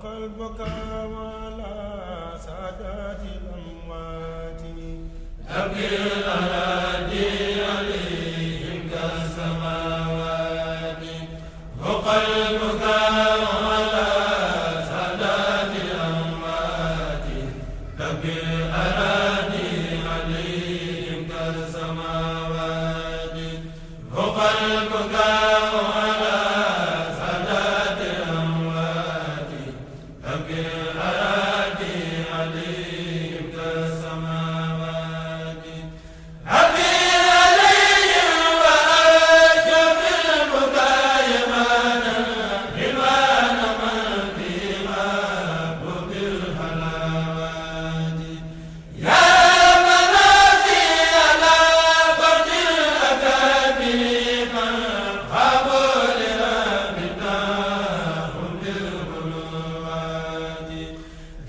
وقلبك على سادات الأموات تبكي الأراضي عليهم كالسماوات وقلبك على سادات الأموات تبكي الأراضي عليهم كالسماوات وقلبك على سادات الأموات تبكي الأراضي عليهم كالسماوات أبي عليهم وأرجو بالبكاء مانا رضوان من فيما بالحلاوات يا منازي على فرد الأكابر من خابوا لربنا هم بالغلوات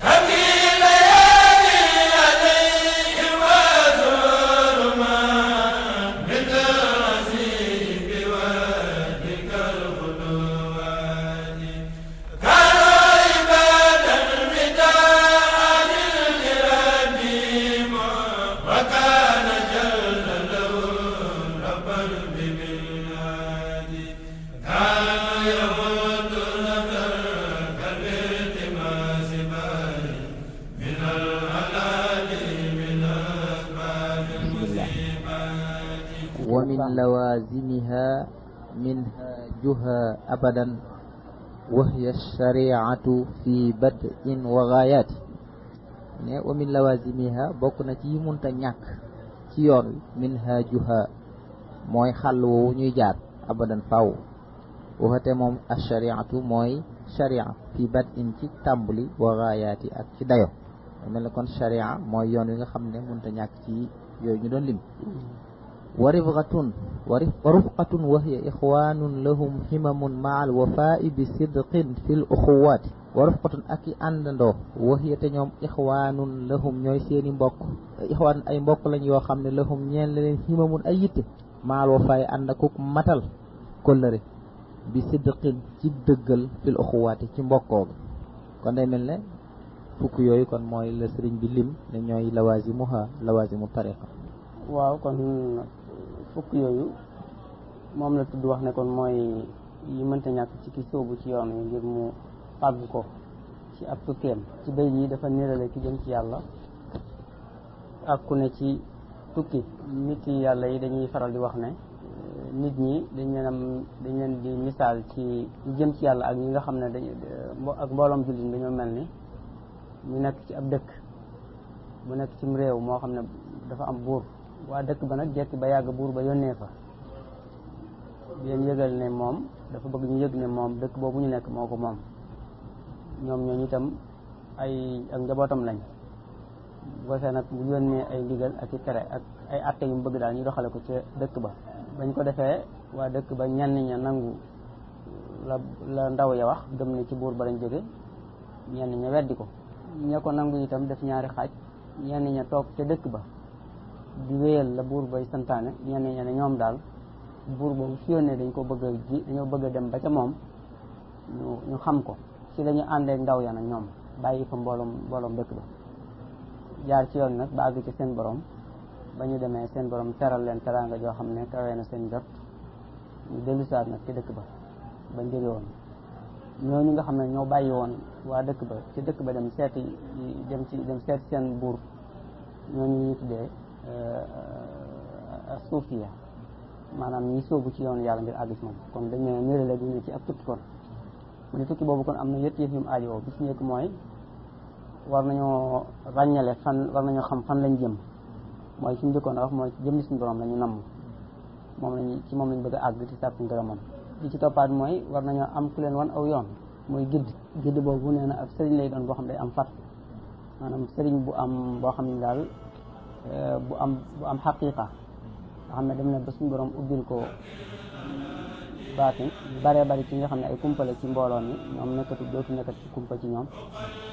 تبكي ليالي عليهم وزور ما مثل الرزيق وتلك الغلوات كانوا عبادا رداء لربهم وكان جل له ربا بمناد كان يمد نذر كالالتماس بال من الهلاك من أسباب المصيبات ومن لوازمها منهاجها أبدا وهي الشريعة في بدء وغايات ne wa min lawazimiha bokk na ci yi munta ñàkk ci yoon wi minhajuha mooy xàll woowu ñuy jaar abadan faw waxate moom ashariatu mooy sharia fi bad'in ci tàmbali wa gaayaati ak ci dayo mel ne kon sharia mooy yoon wi nga xam ne munta ñàkk ci yooyu ñu doon lim wa rifqatun wa hiya ixwanun lahum himamun maa al wafaa'i bi sidqin fi l uxuwaati wa rifqatun ak i àndandoo wa hiya te ñoom ixwanun lahum ñooy seeni mbokk ixwanun ay mbokk lañ yoo xam ne lahum ñeen leen himamun ay yitte maa al wafaa'i ànd akuk matal kóllëre bi sidqin ci dëggal fi l uxuwaati ci mbokkoo gi kon day mel ne fukk yooyu kon mooy la sëriñ bi lim ne ñooy lawazimu tariqa waaw kon fukk yooyu moom la tudd wax ne kon mooy yi mënta ñàkk ci ki sóobu ci yoon wi ngir mu fàgg ko ci ab tukkeem ci bay yi dafa nirale ki jëm ci yàlla ak ku ne ci tukki nit yi yàlla yi dañuy faral di wax ne nit ñi dañ leen di misaal ci ñu jëm ci yàlla ak ñi nga xam ne ak mbooloom jullit dañoo mel ni ñu nekk ci ab dëkk bu nekk cim réew moo xam ne dafa am buur waa dëkk ba nag jekki ba yàgg buur ba yónnee fa leen yëgal ne moom dafa bëgg ñu yëg ne moom dëkk boobu ñu nekk moo ko moom ñoom ñooñu itam ak njabootam lañ bu ko defee nag mu yónnee ay ndigal ak i tere ak ay atte yu mu bëgg daal ñu doxale ko ca dëkk ba bañ ko defee waa dëkk ba ñenn ña nangu la ndaw ya wax gëm ne ci buur ba lañ jóge ñenn ña weddi ko ña ko nangu itam def ñaari xaaj ñenn ña toog ca dëkk ba di wéyal la buur bay santaane ñenn ña ne ñoom daal buur boobu su yónnee dañoo bëgg a dem ba ca moom ñu xam ko ci la ñu àndee ndaw ya nag ñoom bàyyi fa mbooloom dëkk ba jaar ci yoon nag ba àgg ci seen borom ba ñu demee seen borom teral leen teraanga joo xam ne kawee na seen jot ñu dellu siwaat nag ci dëkk ba bañ jóge woon ñooñu nga xam ne ñoo bàyyi woon waa dëkk ba ci dëkk ba dem seeti seen buur ñooñu ñu tuddee suufiya maanaam ñi sóobu ci yoonu yàlla ngir àgg ci moom kon dañu nirale dina ci ab tukki kon mu ne tukki boobu kon am na yëpp yu mu aajowoo bi ci nekk mooy war nañoo ràññale war nañoo xam fan lañ jëm mooy suñu njëkkoon a wax mooy ci jëmmi suñu borom la ñu namm moom lañ bëgg a àgg ci sàpp ngërëmam li ci toppaat mooy war nañoo am ku leen wan aw yoon mooy gidd boobu nee na ab sëriñ lay doon boo xam ne day am fat maanaam sëriñ boo xam ne daal bu am xaqiiqa nga xam ne dem na ba suñu borom ubbil ko baatin baree bari ci nga xam ne ay kumpale ci mbooloo mi ñoom dootu nekkati ci kumpa ci ñoom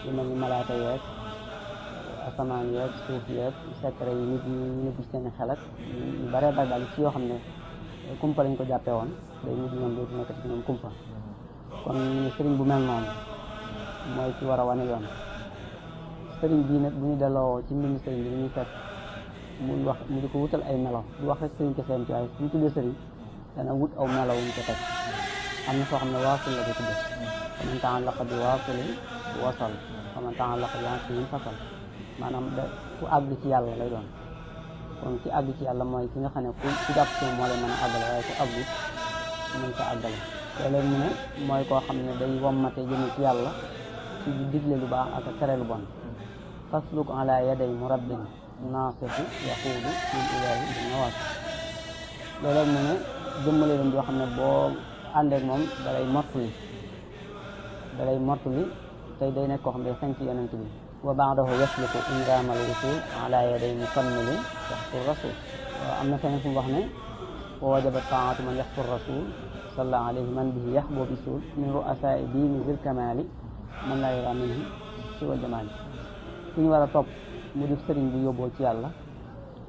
lu mel ni malaaka yeeg asamaan yeeg suuf yeeg secret yi nit ñi nëbb ci seen xel ak yu baree bari daal ci yoo xam ne kumpa lañ ko jàppee woon day mujj ñoom dootu nekkati ci ñoom kumpa kon sëriñ bu mel noonu mooy ci war a wane yoon. sëriñ bii nag bu ñu delloo ci mbind sëriñ bi dañuy fekk muy wax mu di ko wutal ay melaw du wax rek sëriñ keseem ci waaye suñu tuddee sëriñ dana wut aw melaw wuñ ko teg am na soo xam ne waasul la ko tudde faman ta'allaqa bi waasilin wasal faman ta'allaqa bi waasilin fasal maanaam da ku àgg ci yàlla lay doon kon ki àgg ci yàlla mooy ki nga xam ne ku jàpp ci moo lay mën a àggale waaye ku àggu mën ko àggale léeg-léeg mu ne mooy koo xam ne day wommate jëme ci yàlla ci di digle lu baax ak a tere lu bon fasluk ala yaday murabbin naasihu yaquudu lil ilaahi bi nawaas léeg-léeg mu ne jëmmale leen yoo xam ne boo àndeek moom dalay mottuli tey day nekk koo xam ne day sañ ci yonent bi wa baadahu yasluku inraamal wusul ala yaday mukammilin yaxfur rasul am na feneen fu mu wax ne wa wajaba taatu man yaxfur rasul salla alayhi man bihi yaxbo bisul min ru'asaai diini zil kamaali man laa yara minhu siwa jamaali ku ñu war a topp mu di sëriñ bu yóbboo ci yàlla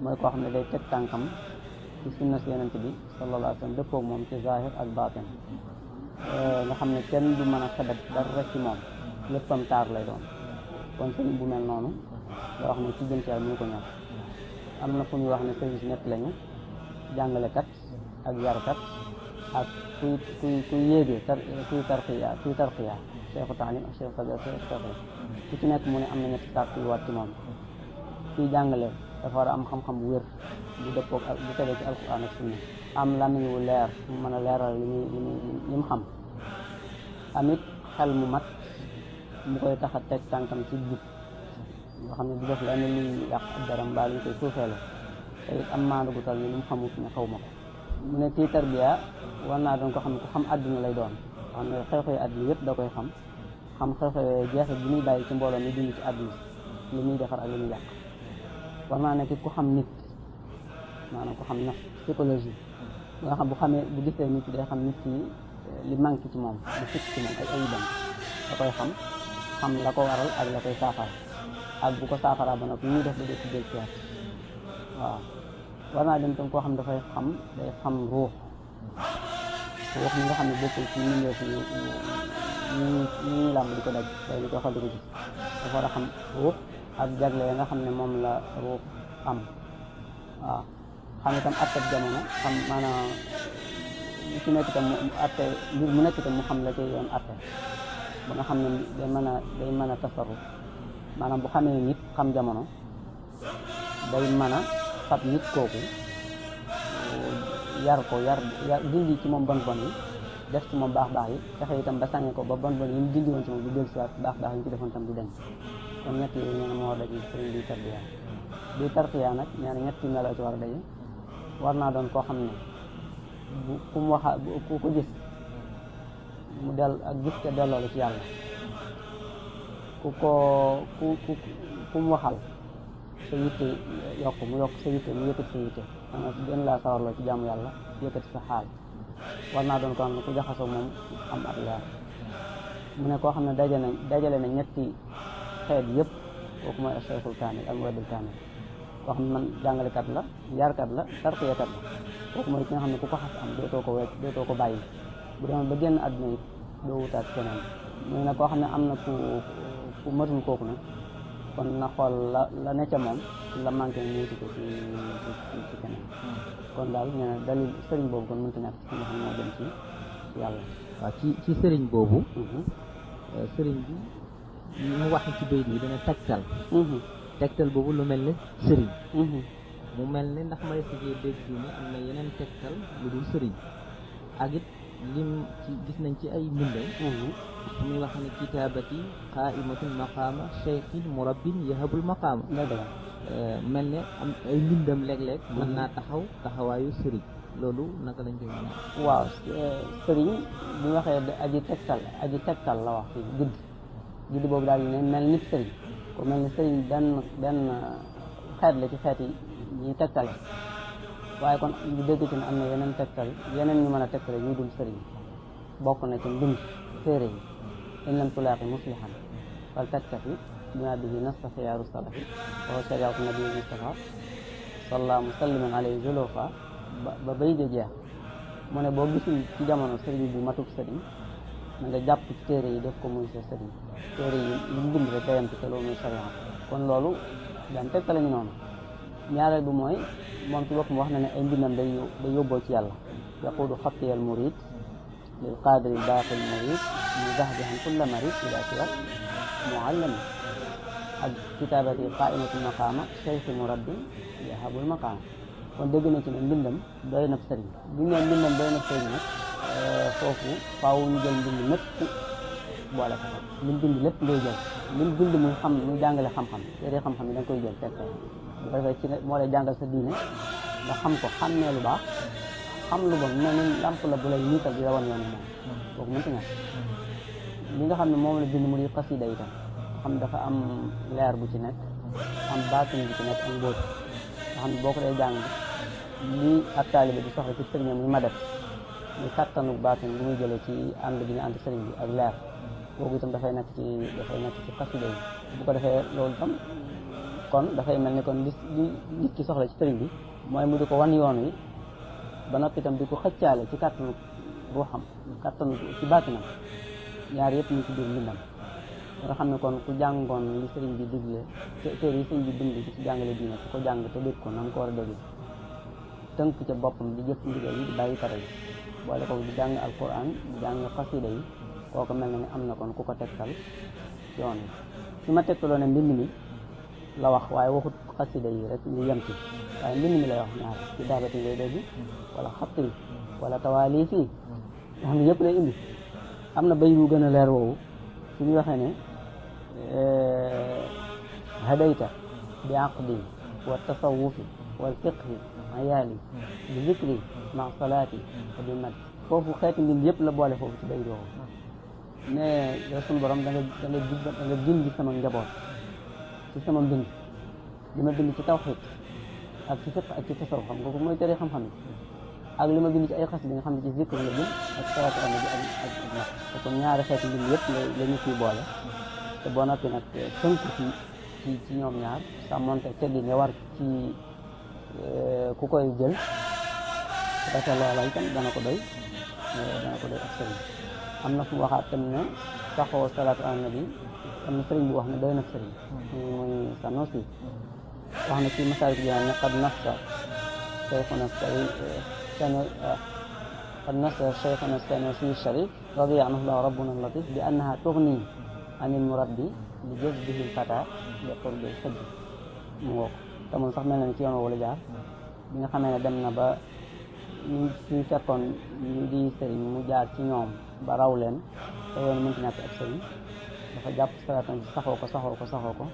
mooy koo xam ne day teg tànkam ci sunna si yonent bi sallallahu alayhi wa sallam dëppoog moom ci zahir ak baatin nga xam ne kenn du mën a xebet dara ci moom léppam taar lay doon kon sëriñ bu mel noonu nga wax ne ci jëm ci yàlla mu ko ñor am na fu ñuy wax ne service ñett lañu jàngalekat ak yarkat ak kuy yéegee kuy tarqiya cheikhu taalim ak cheikhu tabiya ku ci nekk mu ne am na ñetti sart yu war ci moom kuy jàngale dafa war a am xam-xam bu wér bu dëppoog ak bu tegee ci alquran ak sunna am làmmiñ wu leer mu mën a leeral li mu xam amit xel mu mat mu koy tax a teg tànkam ci jub nga xam ne du def lenn luy yàq ak dara mbaa luñ koy suufeele te it am maandu gu tal ni lu mu xamut ne xaw ma ko mu ne kii tarbiya war naa doon ko xam ne ku xam àdduna lay doon xam ne xew-xew àdduna yëpp da koy xam xew-xew jeexit bi muy bàyyi ci mbooloo mi dund ci àdduna li muy defar ak li muy yàq war naa nekk ku xam nit maanaam ku xam naf psychologie ba nga xam bu xamee bu gisee nit day xam nit ki li manqué ci moom lu fekk ci moom ay ayibam da koy xam la ko waral ak la koy saafara ak bu ko saafara ba nag ñuy def ba dee ci del siwaat waaw war naa dem tam koo xam dafay day xam ruux mi nga xam ne bokkul ci mbindeef ñu làmb di ko daj wala di ko xool di ko gis dafa war a xam ruux ak jagle nga xam ne moom la ruux am waaw xam itam atteb jamono xam maanaam lu ci nekk itam mu atte mbir mu nekk itam mu xam la ci yoon atte ba nga xam ne day mën a tasarruf maanaam bu xamee nit xam jamono day mën a fab nit kooku yar dindi ci moom bon yi def ci moom baax yi fexe itam ba sànge ko ba bon yi mu dindi woon ci moom du dellu siwaat baax yi ñu ci defoon tam du denc kon ñett yooyu nee na moo war a daje sëriñ bi tarbiya bi tarqiya nag nee na ñetti meloo ci war a daje war naa doon koo xam ne ku mu waxa ku ko gis mu del ak gis te delloo la ci yàlla ku mu waxal sa yitte yokk mu yokk sa yitte mu yëkkati sa yitte maanaam gën laa sawarloo ci jaamu yàlla yëkkati sa xaal war naa doon koo xam ne ku jaxasoo moom am ak leer mu ne koo xam ne dajale na ñetti xeet yëpp kooku mooy cheikhul kaamil ak muradul kaamil koo xam ne man jàngalekat la yarkat la tarqiyakat la kooku mooy ki nga xam ne ku ko xas am dootoo ko bàyyi bu demoon ba génn àdduna it doo wutaat keneen muy nag koo xam ne am na ku matul kooku nag kon na xool la ne ca moom la manqué mu wuti ko ci keneen kon daal nee na dalil sëriñ boobu kon mënta ñàkk ci nga xam ne moo dem ci yàlla waaw ci sëriñ boobu sëriñ bi mu wax ci bayt bi dana tegtal boobu lu mel ne sëriñ mu mel ne ndax ma si dégg ne am na yeneen tegtal lu dul sëriñ ak it lim ci gis nañ ci ay mbindam muy wax ne kitaabati qaimatun maqaama cheikhin murabbin yahabul maqaama mel ne am ay mbindam léeg-léeg mën naa taxawaayu sëriñ loolu naka lañ koy mën a waaw sëriñ bi ñu waxee aji tegtal la wax fii gidd boobu daal ne mel nit sëriñ ko mel ni sëriñ benn xeet la ci xeet yi ñuy tegtale waaye kon ñu dégg ci ne am na yeneen ñu mën a tegtale ñu dul sëriñ bokk na ci mbind téere yi in lam tulaaqi muslihan fal taktafi bima bihi nasta xiyaaru salafi wa shariatu nabi mustafa salla musalliman alayhi zulufa ba bay ja jeex mu ne boo gisul ci jamono sëriñ bu matuk sëriñ na nga jàpp ci téere yi def ko muy sa sëriñ téere yi lu mu bind rek dayam ci te loolu muy sariya kon loolu daan tegta lañu noonu ñaareel bi mooy moom ci boppam wax na ne ay mbindam day yóbboo ci yàlla yaquudu xatiyal murid lil qaadiri baaqil murid mu zahzihan kulla marid ila siwa muallami ak kitaabati qaaimatul maqaama cheikhi murabbi yahabul maqaama kon dégg na ci ne mbindam doy na sëriñ bu ñu nee mbindam doy na sëriñ nag foofu faaw ñu jël mbind mépp boole ko lim bind lépp ngay jël lim bind muy xam muy jàngale xam-xam téere xam-xam yi da nga koy jël teg bu ko defee ci ne moo lay jàngal sa diine nga xam ko xàmmee lu baax xam lu bon mel ni lamp la bu lay niital di la wan yoon moom kooku mënti ñàkk li nga xam ne moom la bind mu di xasida itam xam dafa am leer bu ci nekk am baatin bu ci nekk am mbóot nga xam ne boo ko dee jàng lii ab taalibe di soxla ci sëriñ muy madat muy kattanu baatin bi muy jëlee ci ànd bi ñu ànd sëriñ bi ak leer boobu itam dafay nekk ci xasida yi bu ko defee loolu itam kon dafay mel ni kon li nit ki soxla ci sëriñ bi mooy mu di ko wan yoon wi ba noppi itam di ko xëccaale ci kattanu ruuxam kattanu ci baatinam ñaar yëpp ñu ci biir mbindam nga xam ne kon ku jàngoon li sëriñ bi digle téere yi sëriñ bi bind di ci jàngale diine ku ko jàng te dégg ko na nga ko war a dégg tënk ca boppam di jëf ndigal yi di bàyyi tere yi boole ko di jàng alquran di jàng xasida yi kooku mel na ni am na kon ku ko tegtal yoon wi su ma tegtaloo ne mbind mi la wax waaye waxut xasida yi rek ñu yem ci waaye mbind mi lay wax ñaar ci daabati ngay dégg wala xatt yi wala tawaalif yi nga xam ne yëpp lay indi am na bay yu gën a leer woowu suñu waxee ne hadayta bi aqdi wa tasawufi wal fiqhi ayaali bi zikri ma salaati wa bi mat foofu xeeti mbind yëpp la boole foofu ci bay doowu ne yow suñu borom da nga gindi sama njaboot ci sama mbind li ma bind ci tawxiid ak ci fiq ak ci tasawuf xam nga ko mooy tere xam-xam yi ak li ma bind ci ay xas bi nga xam ne ci zikr nga bind ak salaatu ala nabi ak mat te kon ñaari xeeti mbind yëpp la ñu ciy boole te boo noppi nag tënk ci ñoom ñaar sàmmonte teggi nga war ci ku koy jël su defee loola itam dana ko doy ak sëriñ am na fu mu waxaat tam ne saxoo salaatu ala nabi am na sëriñ bu wax ne doy na sëriñ muy Sanusi wax na ci Masaalikul Jinaan ne qad nassa cheikhuna Sanusi sharif radiya anhu rabbuna latif bi annaha tughni anil murabbi li jazbihi l-fata li qurbi xëj mu woo ko te moom sax mel na ni ci yoon wala jaar bi nga xamee ne dem na ba ñu fekkoon ñu di sëriñ mu jaar ci ñoom ba raw leen te yoon mënti ñàkk ak sëriñ dafa jàpp salaatan ci saxoo ko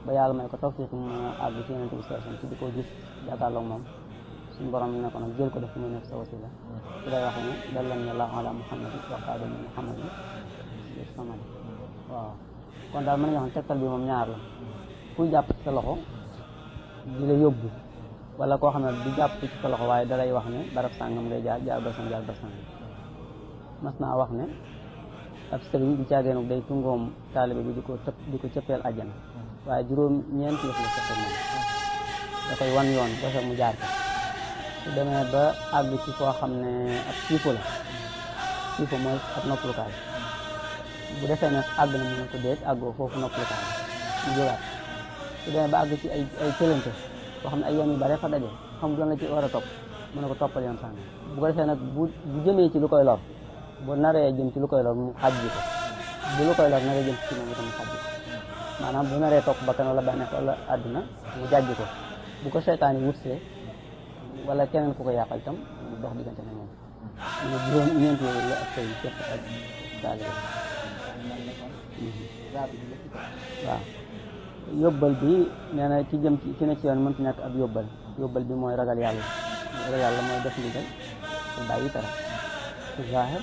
ba yàlla may ko tawfiq mu àgg ci yonent bi sallallahu alayhi wasallam ci di ko gis jàkkaarloog moom suñu borom ne ko nag jël ko def muy nekk sa wasila ci lay waxee ne dallan allahu ala muhammad wa qaadami muhammad samad waaw kon daal mën nga xam tegtal bi moom ñaar la kuy jàpp ci sa loxo di la yóbbu wala koo xam ne du jàpp ci sa loxo waaye dalay wax ne barab sàngam ngay jaar ba sàngam mas naa wax ne ab sëriñ du caageenu day tungoom taalibe bi di ko cëppeel àjjana waaye juróom-ñeenti yëf la sëppal moom da koy wan yoon ba mu jaar ko su demee ba àgg ci foo xam ne ab siifo la siifo mooy ab noppalukaay bu defee ne àgg na mu ne ko déet àggoo foofu noppalukaay mu jógaat su demee ba àgg ci ay cëlante boo xam ne ay yoon yu bare fa daje xam doon la ci war a topp mu ne ko toppal yoon sànni bu ko defee nag bu jëmee ci lu koy lor bu naree jëm ci lu koy lor mu xaj ji ko bu lu koy lor naree jëm ci moom itam mu xaj ji ko maanaam bu naree topp bakkan wala bànneex wala àdduna mu jàjj ko bu ko seytaane wutsee wala keneen ku ko yàqal itam mu dox diggante na moom mu ne juróom-ñeent yooyu la ak say képp ak taalibe waaw yóbbal bi nee na ci jëm ci ne ci yoon mënti nekk ab yóbbal bi mooy ragal yàlla mooy def ndigal te bàyyi tere ci zaahir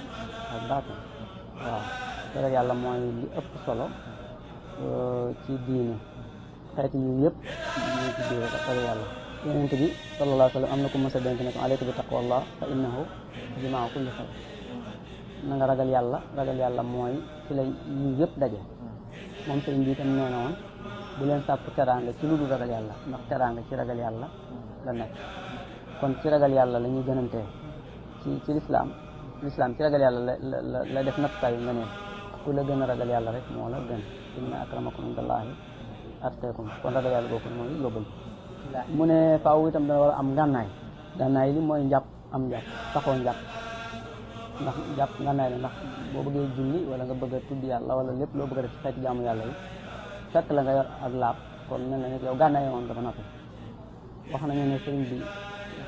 ak baatin waaw ragal yàlla mooy li ëpp solo ci diine xeeti yi yëpp ñu ci biir ragal yàlla yonent bi sallallahu alayhi wa sallam am na ko mës a dénk ne ko alayka bi taqwallah fa innahu jimaa kulli xayr na nga ragal yàlla mooy ci la yu yëpp daje moom sëriñ bi itam nee na woon bu leen sàkku teraanga ci lu dul ragal yàlla ndax teraanga ci ragal yàlla la nekk kon ci ragal yàlla la ñuy gënantee ci lislaam lislaam ci ragal yàlla la def nattukaayu nga neen ku la gën a ragal yàlla rek moo la gën inna akramakum indallaahi atqaakum kon ragal yàlla boobu mooy yóbbal mu ne faaw itam dana war a am gànnaay li mooy njàpp am njàpp saxoo njàpp ndax njàpp gànnaay la ndax boo bëggee julli wala nga bëgg a tudd yàlla wala lépp loo bëgg a def ci xeeti jaamu yàlla yi fekk la nga yor ak laab kon mel na ne yow gànnaay woon dafa noppi wax nañu ne sëriñ bi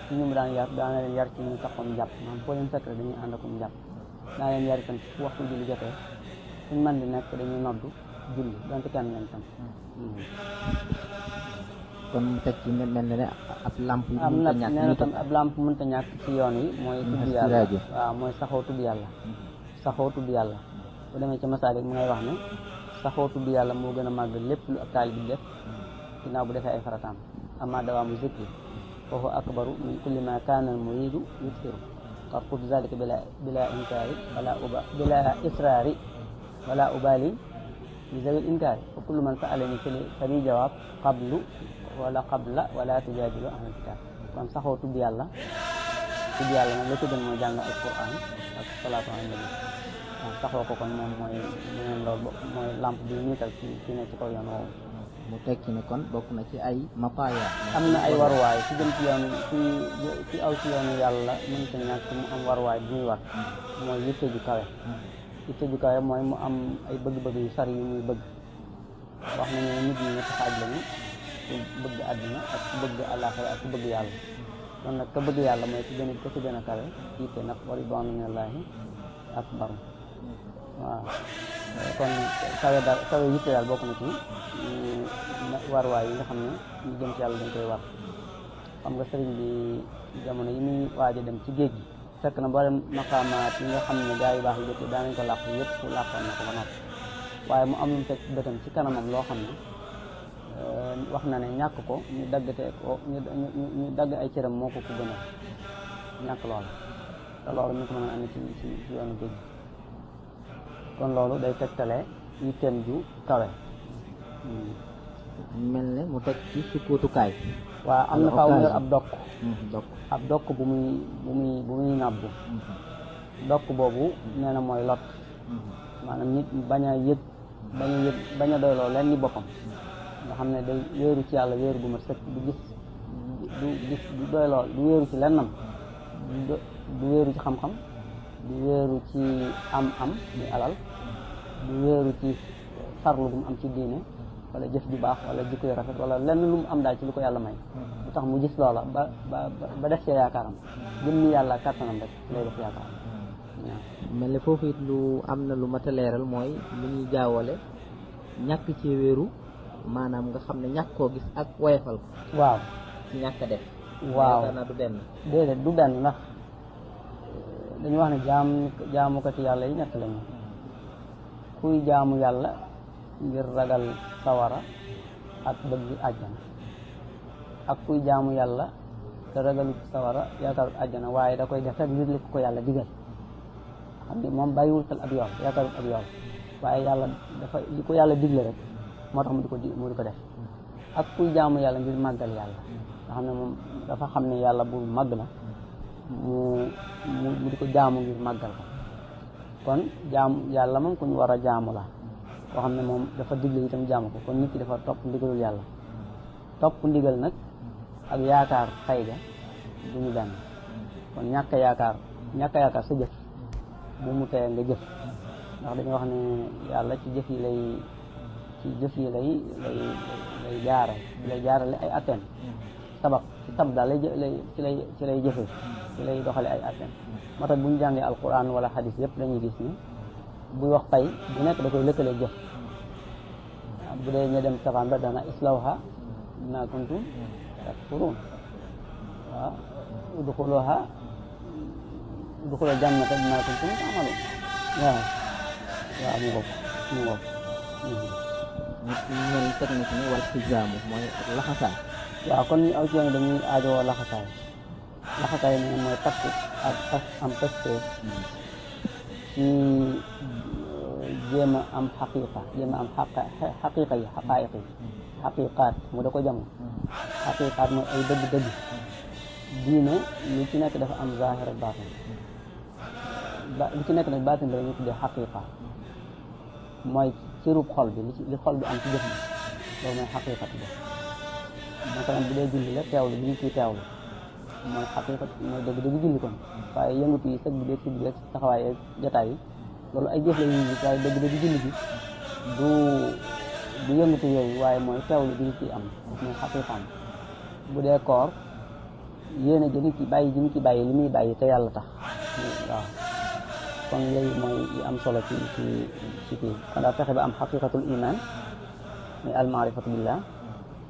ci ñu mu daan leen yar ci ñu saxoon njàpp maanaam foo leen fekk rek dañuy ànd akum njàpp daa leen yar itam fu waxtu julli jotee suñ mën di nekk dañuy noddu julli donte kenn lañ tam kon mu teg ci mel na ne ab lamp yi am na nee na tam ab lamp mënta ñàkk ci yoon wi mooy tudd yàlla waaw mooy saxoo tudd yàlla saxoo tudd yàlla bu demee ci masaalik mu ngay wax ne saxoo tudd yàlla moo gën a màgg lépp lu ab taalibe bi def ginnaaw bu defee ay farataam amma dawaamu zikri fa huwa akbaru min kulli ma kaana al muridu yuthiru tarkutu zalika bila inkaari bila israari wala ubali li zawil inkaari fa kullu man sa'alani fa li jawaab qabla wala tujaadilu ahlal kitaab kon saxoo tudd yàlla nag la ci gën mooy jàng alquran ak salaatu ala nabi waaw saxoo ko kon moom mooy leneen loolu mooy lamp bi niital ci ne ci kaw yoon woowu mu tekki ne kon bokk na ci ay mataaya am na ay waruwaay ci jëm ci yoonu ci aw ci yoonu yàlla mënta ñàkk mu am waruwaay bu muy war mooy yitte ju kawe mooy mu am ay bëgg-bëgg yu sari yu muy bëgg wax nañu ne nit ñi ñetti xaaj lañu ku bëgg àddina ak ku bëgg àllaaxira ak ku bëgg yàlla kon nag ka bëgg yàlla mooy ko ci gën a kawe yitte nag wa ridwaanu minallaahi akbar waaw kon kawe yitte daal bokk na ci warwaay yi nga xam ne ñu jëm ci yàlla dañ koy war xam nga sëriñ bi jamono yi muy waaj a dem ci géej gi fekk na mboolem maqaamaat yi nga xam ne gaa yu baax yi jot daanañ ko làq yëpp làqoon na ko ba noppi waaye mu am lu mu teg bëtam ci kanamam loo xam ne wax na ne ñàkk ko ñu dagg ay cëram moo ko gën a ñàkk loola te loolu ñu ko mën a andi ci yoonu géej gi kon loolu day tegtale yitteem ju kawe mel ne mu teg ci sukkootukaay waaw am na faaw mu yor ab dokk bu muy nàbbu dokk boobu nee na mooy lot maanaam nit bañ a doyloo leen ni boppam nga xam ne day wéeru ci yàlla wéeru bu ma sëkk du doyloo du wéeru ci lennam du wéeru ci xam-xam du wéeru ci am muy alal du wéeru ci farlu bu mu am ci diine wala jëf ju baax wala jikko yu rafet wala lenn lu mu am daal ci lu ko yàlla may lu tax mu gis loola ba def ci yaakaaram gëm ni yàlla kàttanam rek lay def yaakaaram waaw mel ne foofu it lu am na lu mat a leeral mooy lu ñuy jaawale ñàkk ci wéeru maanaam nga xam ne ñàkk koo gis ak woyefal ko waaw ci ñàkk a def waaw na du benn déedéet du benn ndax dañu wax ne jaamukati yàlla yi ñett lañu kuy jaamu yàlla ngir ragal sawara ak bëgg àjjana ak kuy jaamu yàlla te ragalu sawara yaakaarut àjjana waaye da koy def rek ngir li ko yàlla digal xam ne moom bàyyiwul tal ab yool yaakaarut ab yool waaye yàlla dafa li ko yàlla digle rek moo tax mu di ko def ak kuy jaamu yàlla ngir màggal yàlla nga xam ne moom dafa xam ne yàlla bu màgg la mu di ko jaamu ngir màggal ko kon jaamu yàlla moom ku ñu war a jaamu la koo xam ne moom dafa digle itam jaamu ko kon nit ki dafa topp ndigalul yàlla topp ndigal nag ak yaakaar fay ga du ñu benn kon ñàkk yaakaar sa jëf bu mu tee nga jëf ndax dañu wax ne yàlla ci jëf yi lay jaarale ay atteem sabab ci tab daal ci lay jëfe ci lay doxale ay atteem moo tax bu ñu jàngee alquran wala xadis yëpp dañuy gis ni buy wax pay bu nekk da koy lëkkalee jëf bu dee ñu dem safaan ba dana islawha bima kuntum takfurun waaw udxuluha jannata bima kuntum ta'malun waaw mu ngoog mel teg na ci ne wal xijaamu mooy laxasaay waaw kon ñu aw ci yoon dañuy aajowoo laxasaay ne mooy takk ak am paste ci jéem a am xaqiqa yi xaqiqaat mu da ko jam xaqiqaat mooy ay dëgg-dëgg diine lu ci nekk dafa am zaahir ak baatin li ci nekk nag baatin bi la ñu tuddee xaqiqa mooy cërub xol bi li xol bi am ci jëf bi loolu mooy xaqiqatu bi masalan bu dee julli la teewlu bi ñu ciy teewlu mooy xaqiqat mooy dëgg julli kon waaye yëngatu yi sëg bi beeg si bi beeg taxawaay ak jotaay yi loolu ay jëf la ñuy gis waaye dëgg julli bi du yëngatu yooyu waaye mooy teewlu bi ñu ciy am mooy xaqiqaam bu dee koor yéene ji nit ki bàyyi ji nit ki bàyyi li muy bàyyi te yàlla tax waaw kon yooyu mooy yi am solo ci kii kon daal fexe ba am xaqiqatul iman muy al maarifatu billah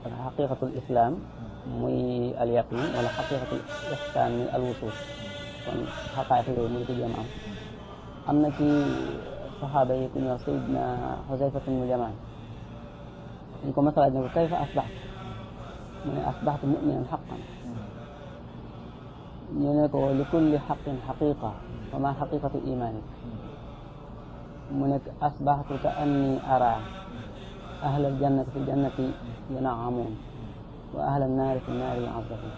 ak xaqiqatul islam muy al yaqin wala xaqiqatul ihsan muy al wusul kon xaqaayiq yooyu muy ko jéem am na ci saxaaba yi ku ñuy wax Sayyidina Xuzayfa ibnul Yamaan dañ ko masalaaj ne ko kayfa asbaxta mu ne asbaxtu muminan xaqan ñu ne ko li kulli xaqin xaqiqa wa ma xaqiqatu imanik mu ne asbaxtu ka anni ara ahla aljannati fi ljannati yanaamuun wa ahla annaari fi nnaari yuazabun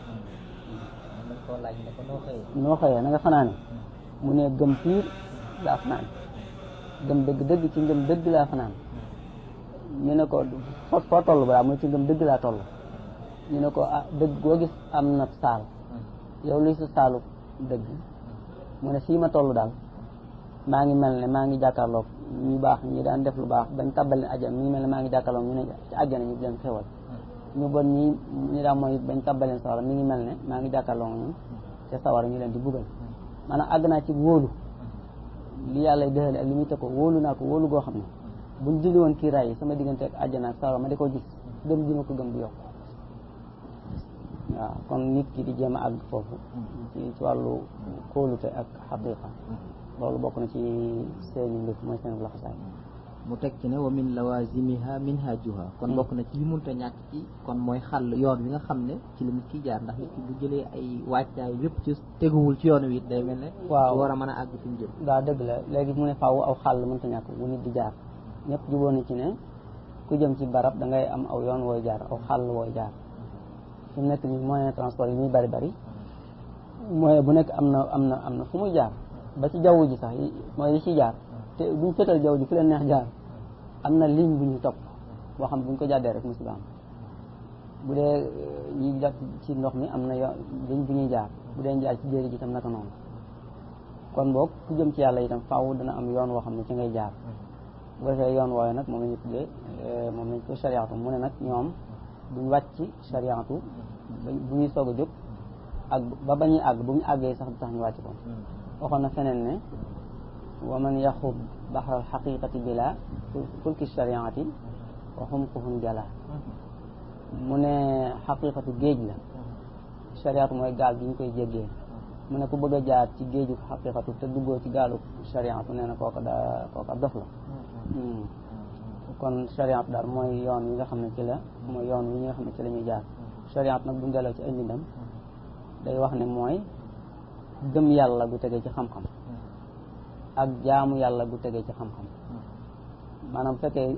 noo xëyee na nga fanaane mu ne gëm piir laa fanaan gëm dëgg ci ngëm dëgg laa fanaan ñu ne ko foo toll balaa mu ne ci ngëm dëgg laa toll ñu ne ko dëgg goo gis am na saal yow luy sa saalu dëgg mu ne fii ma toll daal maa ngi mel ne maa ngi jàkkaarloog ñu baax ñi daan def lu baax bañ tàbbal leen àjjana mi ngi mel ne maa ngi jàkkaarloog ñu ne ci àjjana ñu leen xewal ñu bon ñi daan mooy bañ tàbbal leen sawara mi ngi mel ne maa ngi jàkkaarloog ñu te sawara ñu leen di buggal maanaam àgg naa ci wóolu li yàlla dëxale ak li muy tëkkoo wóolu naa ko wóolu goo xam ne buñ dindi woon kiiraay yi sama diggante ak àjjana ak sawara ma di ko gis gëm gi ma ko gëm du yokk waaw kon nit ki di jéem a àgg foofu ci wàllu kóolute ak xaqiqa loolu bokk na ci seeni mbir mooy seen laxasaay mu teg ci ne wa min lawazimiha minhajuha kon bokk na ci li munta ñàkk ci kon mooy xàll yoon wi nga xam ne ci la nit ki jaar ndax nit ki bu jëlee ay wàccaay lépp ci teguwul ci yoon wi it day mel ne waaw war a mën a àgg fi mu jëm waaw dëgg la léegi mu ne faaw aw xàll mënta ñàkk bu nit di jaar ñëpp jubóo na ci ne ku jëm ci barab da ngay am aw yoon wooy jaar aw xàll wooy jaar fi mu nekk nii moyen de transport yi muy bari moyen bu nekk am na fu muy jaar ba ci jaww ji sax mooy yi ci jaar te buñ féetal jaww ji fu leen neex jaar am na ligne bu ñu topp boo xam buñ ko jàddee rek musiba am bu dee ñi jàpp ci ndox mi am na ligne bu ñuy jaar bu dee jaar ci jéeri ji tam naka noonu kon boog ku jëm ci yàlla itam faaw dana am yoon woo xam ne ci ngay jaar bu defee yoon wooyu nag moom la ñu tuddee moom lañ ko chariatu mu ne nag ñoom duñ wàcc chariatu bu ñuy soog a jóg ak ba ñuy àgg bu ñu àggee sax du tax ñu wàcc ko waxoon na feneen ne wa man yaxub baxral xaqiqati bila fulki chariati wa xumquhun jala mu ne xaqiqatu géej la chariatu mooy gaal gi ñu koy jéggee mu ne ku bëgg a jaar ci géeju xaqiqatu te duggoo ci gaalu chariatu nee na kooka dof la kon chariatu daal mooy yoon wi nga xam ne ci la mooy yoon wi nga xam ne ci la ñuy jaar chariatu nag bu ñu delloo ci ay mbindam day wax ne mooy gëm yàlla gu tegee ci xam-xam ak jaamu yàlla gu tegee ci xam-xam maanaam fekkee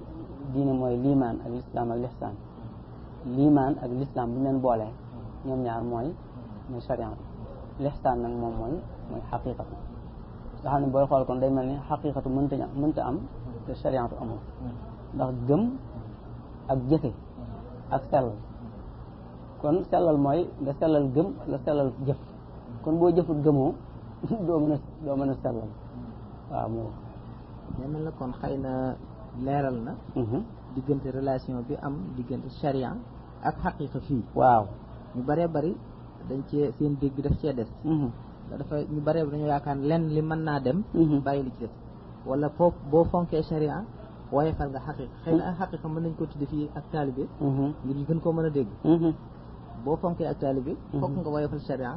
diine mooy liimaan ak lislaam ak lihsaan liimaan ak lislaam bu ñu leen boolee ñoom ñaar mooy chariatu lihsaan nag moom mooy xaqiqatu nga xam ne booy xool kon day mel ni xaqiqatu mënta am te chariatu amul ndax gëm ak jëfe ak sellal kon sellal mooy nga sellal gëm nga sellal jëf kon boo jëfut gëmoo doo mën a sellal waaw moo mel na kon xëy na leeral na diggante relation bi am diggante charia ak xaqiqa fii waaw ñu bëree bëri dañ cee seen dégg daf cee des dafa ñu bëree dañoo yaakaar lenn li mën naa dem bàyyi li ci des wala foofu boo fonkee charia waaye fal nga xaqiqa xëy na ak xaqiqa mën nañ ko tudde fii ak taalibe ngir ñu gën koo mën a dégg boo fonkee ak taalibe fokk nga woyofal charia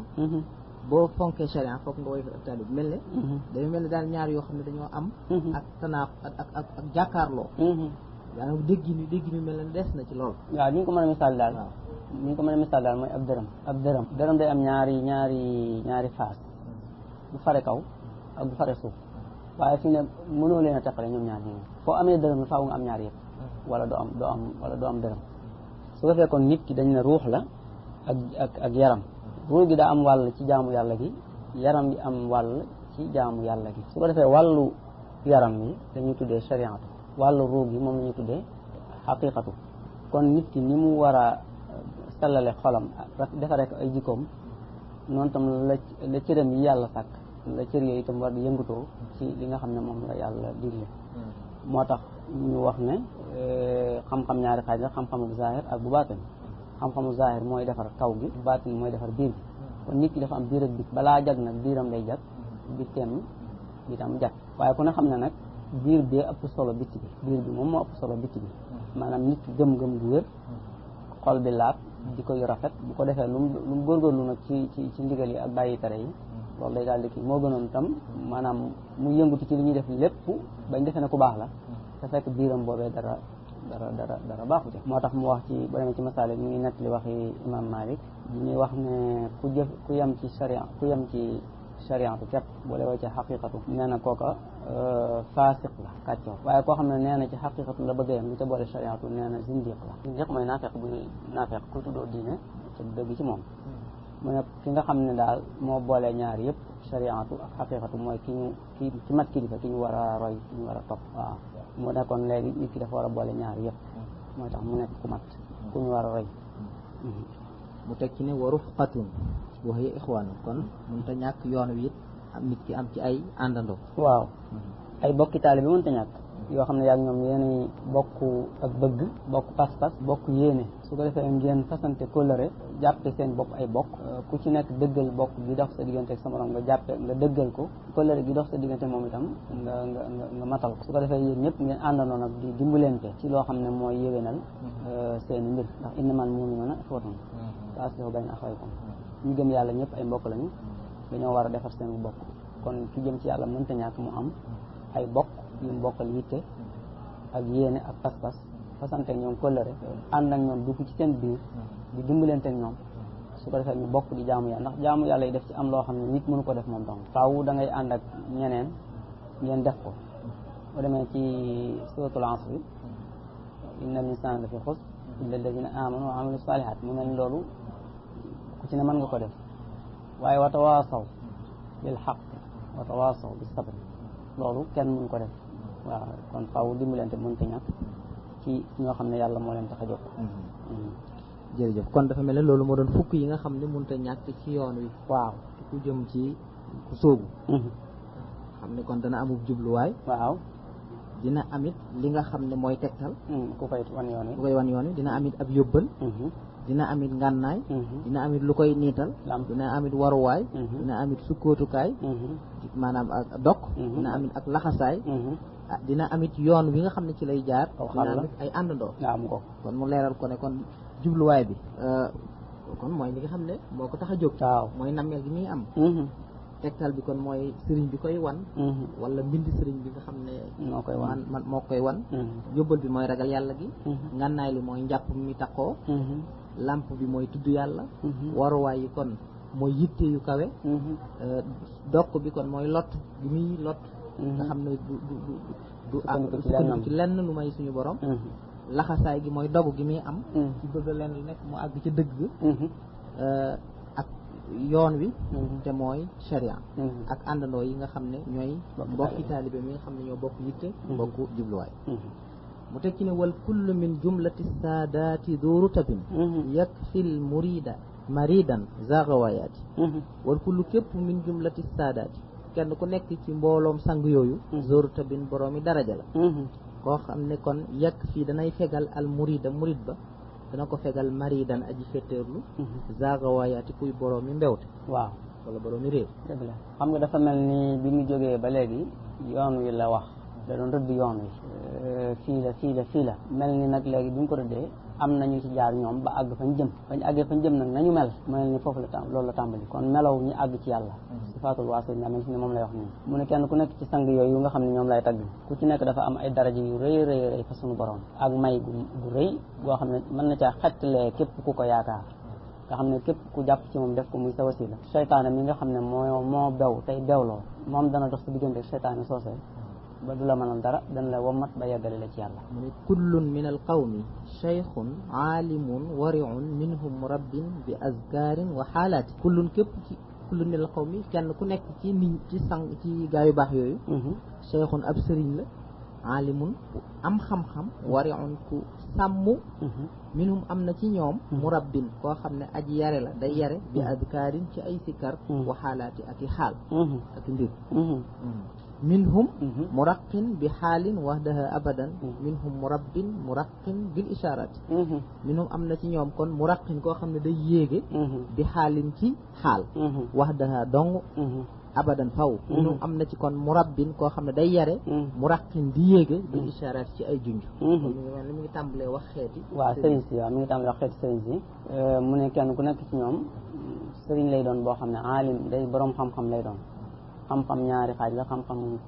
boo fonkee charia fokk nga woyofal ak taalibe mel ne dafa mel ne daal ñaar yoo xam ne dañoo am ak tanaaf ak jàkkaarloo daanaka dégg mi mel ne des na ci lool waaw ni ñu ko mën a misaal daal mooy ab dërëm day am ñaari face bu fare kaw ak bu fare suuf waaye fi ne mënoo leen a teqale ñoom ñaar ñi foo amee dërëm faaw nga am ñaar yëpp wala doo am dërëm su ko fekkoon nit ki dañ ne ruux la ak yaram ruux gi daa am wàll ci jaamu yàlla gi yaram gi am wàll ci jaamu yàlla gi. su ko defee wàllu yaram wi dañuy tuddee shariatu, wàllu ruug gi moom la ñuy tuddee xaqiqatu. kon nit ki ni mu war a sellale xolam defaree ko ay jikkoom, noonu tam la cëram yi yàlla sàkk la cër yooyu itam war di yëngatoo ci li nga xam ne moom la yàlla digle. moo tax ñu wax ne xam-xam ñaari xaaj la, xam-xamu zahir ak bu baatin. xam-xamu zahir mooy defar kaw gi, bu baatin mooy defar biir bi. kon nit ki dafa am biir ak bit, balaa jag nag biiram day jag, bitteem itam jag. waaye ku ne xam ne nag biir bee ëpp solo bitti bi, biir bi moom moo ëpp solo bitti bi. maanaam nit ki gëm-gëm gu wér, xol bi laat, di ko yu rafet, bu ko defee lu mu góorgóorlu nag ci ndigal yi ak bàyyi tere yi, loolu day daal di kii. moo gënoon tam maanaam mu yëngutu ci li ñuy def lépp bañ defee ne ku baax la, te fekk biiram boobee dara baaxu ci. moo tax mu wax ci ba demee ci masaalik ñu ngi nettali waxi imam Malik bi ñuy wax ne ku yem ci shariatu képp boole way ci xaqiqatu, nee na kooka faasiq la, kàccoor. waaye koo xam ne nee na ci xaqiqatu la bëgg yam lu ca boole shariatu, nee na zindiq la. zindiq mooy naafeq ku tuddoo diine ca dëgg ci moom. mu ne ki nga xam ne daal moo boole ñaar yëpp, shariatu ak xaqiqatu, mooy ki mat kilifa, ki ñu war a roy, ki ñu war a topp. waaw mu nekkoon léegi nit ki dafa war a boole ñaar yëpp, mooy tax mu nekk ku mat, ku ñu war a roy. mu teg ci ne wa rufqatun wa hiya ixwaanu, kon mënut a ñàkk yoon wi it am nit ki am ci ay àndandoo. waaw ay bokki taalibe bi mënut a ñàkk, yoo xam ne yaa ngi ñoom yéenay bokk ak bëgg, bokk pas-pas, bokk yéene. su ko defee ngeen fasante kóllëre, jàppe seen bopp ay bokk, ku ci nekk dëggal bokk gi dox sa diggante ak sa morom nga dëggal ko, kóllëre gi dox sa diggante moom itam nga matal ko. su ko defee yéen ñëpp ngeen àndandoo nag di dimbalante ci loo xam ne mooy yéwénal seeni mbir, ndax innamal mu'minuuna ixwatun fa aslihu bayna axawaykum. ñu gëm yàlla ñëpp ay mbokk lañu, dañoo war a defar seen bokk. kon ki jëm ci yàlla mënta ñàkk mu am ay bokk yu mu bokkal yitte ak yéene ak pas-pas, fasante ak ñoom kóllëre, ànd ak ñoom dugg ci seen biir di dimbalante ak ñoom. su ko defee ñu bokk di jaamu yàlla, ndax jaamu yàlla yi def ci am loo xam ne nit mënu ko def moom donc faaw da ngay ànd ak ñeneen ngeen def ko. boo demee ci suratul asr bi, inna al insana la fi xusr illa alladina amanu wa amilu salihat, mu mel ni loolu ku ci ne mën nga ko def. waaye wa tawaasaw bil xaq wa tawaasaw bis sabr, loolu kenn mënu ko def. waaw kon faaw dimbalante mënta ñàkk ci ñoo xam ne yàlla moo leen tax a jóg. jërëjëf. kon dafa mel ne loolu moo doon fukk yi nga xam ne mënta ñàkk ci yoon wi. waaw ku jëm ci ku sóobu. xam ne kon dana amub jubluwaay. waaw dina amit li nga xam ne mooy tegtal. ku koy wan yoon wi. ku koy wan yoon wi dina amit ab yóbbal. dina amit ngànnaay. dina amit lu koy niital. dina amit waruwaay. dina amit sukkootukaay. maanaam ak dok. dina amit ak laxasaay. dina amit yoon wi nga xam ne ci lay jaar. dina amit ay àndandoo. kon mu leeral ko ne kon jubluwaay bi kon mooy li nga xam ne moo ko tax a jóg. waaw mooy nammeel gi muy am. tegtal bi kon mooy sëriñ bi koy wan. wala mbind sëriñ bi nga xam ne moo koy wan moo koy wan. yóbbal bi mooy ragal yàlla gi. ngànnaay li mooy njàpp mi taxoo. lamp bi mooy tudd yàlla. waruwaay yi kon mooy yitte yu kawe. dokk bi kon mooy lot bi muy lot. nga xam ne du sukkandiku ci lenn lu may suñu borom. laxasaay gi mooy dogu gi muy am. ci bëgg leen lu nekk mu àgg ca dëgg. ak yoon wi. te mooy sharia. ak àndandoo yi nga xam ne ñooy mbokki taalibe mi nga xam ne ñoo bokk yitte. bokk jubluwaay. mu teg ci ne wal kullu min jumlati saadaati du rutabin yakfil murida maridan zagawayaati. wal kullu képp min jumlati saadaati, kenn ku nekk ci mbooloom sang yooyu. zoru tabin boroomi daraja la. koo xam ne kon yàq fii danay fegal al murida murid ba dana ko fegal maridan aji fetteerlu. zagawayaati kuy boroomi mbewte. waaw wala boroomi réew. dëgg la xam nga dafa mel ni bi mu jógee ba léegi yoon wi la wax, da doon rëdd yoon wi. fii la mel ni nag léegi bi mu ko rëddee am nañu ci jaar ñoom ba àgg fañ jëm. bañ àggee fañ jëm nag nañu mel ni foofu la loolu la tàmbali. kon melaw ñu àgg ci yàlla. sifaatul waasil nga mel ni moom lay wax nii. mu ne kenn ku nekk ci sang yooyu nga xam ne ñoom lay tagg, ku ci nekk dafa am ay daraja yu rëy fa suñu borom. ak may gu rëy goo xam ne mën na caa xettalee képp ku ko yaakaar. nga xam ne képp ku jàpp ci moom def ko muy sa wasila. seytaane mi nga xam ne moo bew tey bewloo, moom dana dox sa diggante ak seytaane soosee ba du la mënal dara, dana la wommat ba yeggale la ci yàlla. mu ne kullun min al qawmi cheikhun aalimun wariun minhum murabbin bi azkarin wa xaalaati. kullun képp ci kullu nil qawmi kenn ku nekk ci nit ci sang ci gaa yu baax yooyu cheikhun ab sëriñ la alimun ku am xam-xam wariun ku sàmm minhum am na ci ñoom murabbin koo xam ne aji yare la day yare bi adkaarin ci ay sikkar wa xaalaati ak i xaal ak i mbir minhum muraqin bi xaalin wahdaha abadan minhum murabbin muraqin bil isharati minhum am na ci ñoom kon muraqin koo xam ne day yéege bi xaalin ci xaal wahdaha dong abadan faw minhum am na ci kon murabbin koo xam ne day yare muraqin di yéege bil isharati ci ay junj mi ngi tàmbalee wax xeeti waaw sëriñ si waaw mi ngi tàmbalee wax xeeti sëriñ si mu ne kenn ku nekk ci ñoom sëriñ lay doon boo xam ne aalim day boroom xam-xam lay doon xam-xam ñaari xaaj la xam-xamu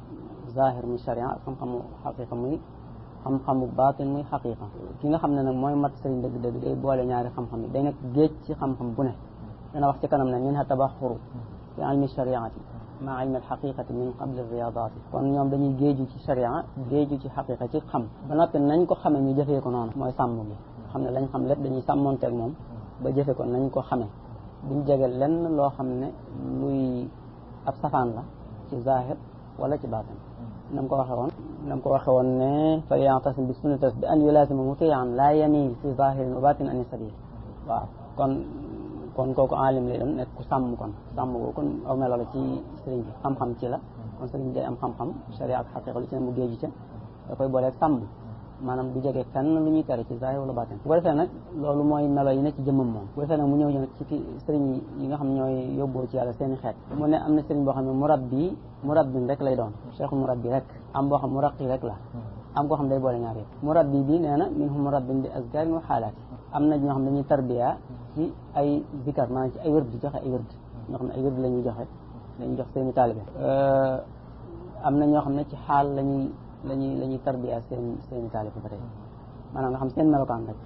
zahir muy sharia ak xam-xamu xaqiqa muy xam-xamu baatin muy xaqiqa ki nga xam ne nag mooy mat sëriñ dëgg-dëgg day boole ñaari xam-xam yi day nekk géej ci xam-xam bu ne dana wax ci kanam ne minha tabaxuru fi ilmi shariati ma ilmi alxaqiqati min qabli riyadati kon ñoom dañuy géeju ci sharia géeju ci xaqiqa ci xam ba noppi nañ ko xamee ñu jëfee ko noonu mooy sàmm bi xam ne lañ xam lépp dañuy sàmmonteeg moom ba jëfe ko nañ ko xamee duñ jege lenn loo xam ne luy ab safaan la ci zahir wala ci baatin nam ko waxe woon ne fa ya'tasim bi sunnatas bi an yulazima muti'an la yamil fi zahirin wa batin an sabil waaw kon kooku alim lay doon nekk ku sàmm ko kon aw melo la ci sëriñ bi xam-xam ci la kon sëriñ bi day am xam-xam sharia ak xaqiqa lu ci ne mu géeju ca da koy booleeg sàmm maanaam du jege fenn lu ñuy tere ci zahir wala baatin bu ko defee nag loolu mooy melo yi ne ci jëmmam moom bu ko defee nag mu ñëw nag ci sëriñ yi nga xam ñooy yóbboo ci yàlla seeni xeet mu ne am na sëriñ boo xam ne murabbin rek lay doon cheikh murabbi rek am boo xam muraqi rek la am koo xam day boole ñaar yëpp murabbi bi nee na minhum murabbin bi azkarin wa xaalaati am na ñoo xam dañuy tarbiya ci ay zikar maanaam ci ay wërd di joxe ay wërd ñoo xam ne ay wërd la ñuy jox seeni taalibe am na ñoo xam ne ci xaal la ñuy tarbiya seeni taalibe ba tey maanaam nga xam seen melokaan rek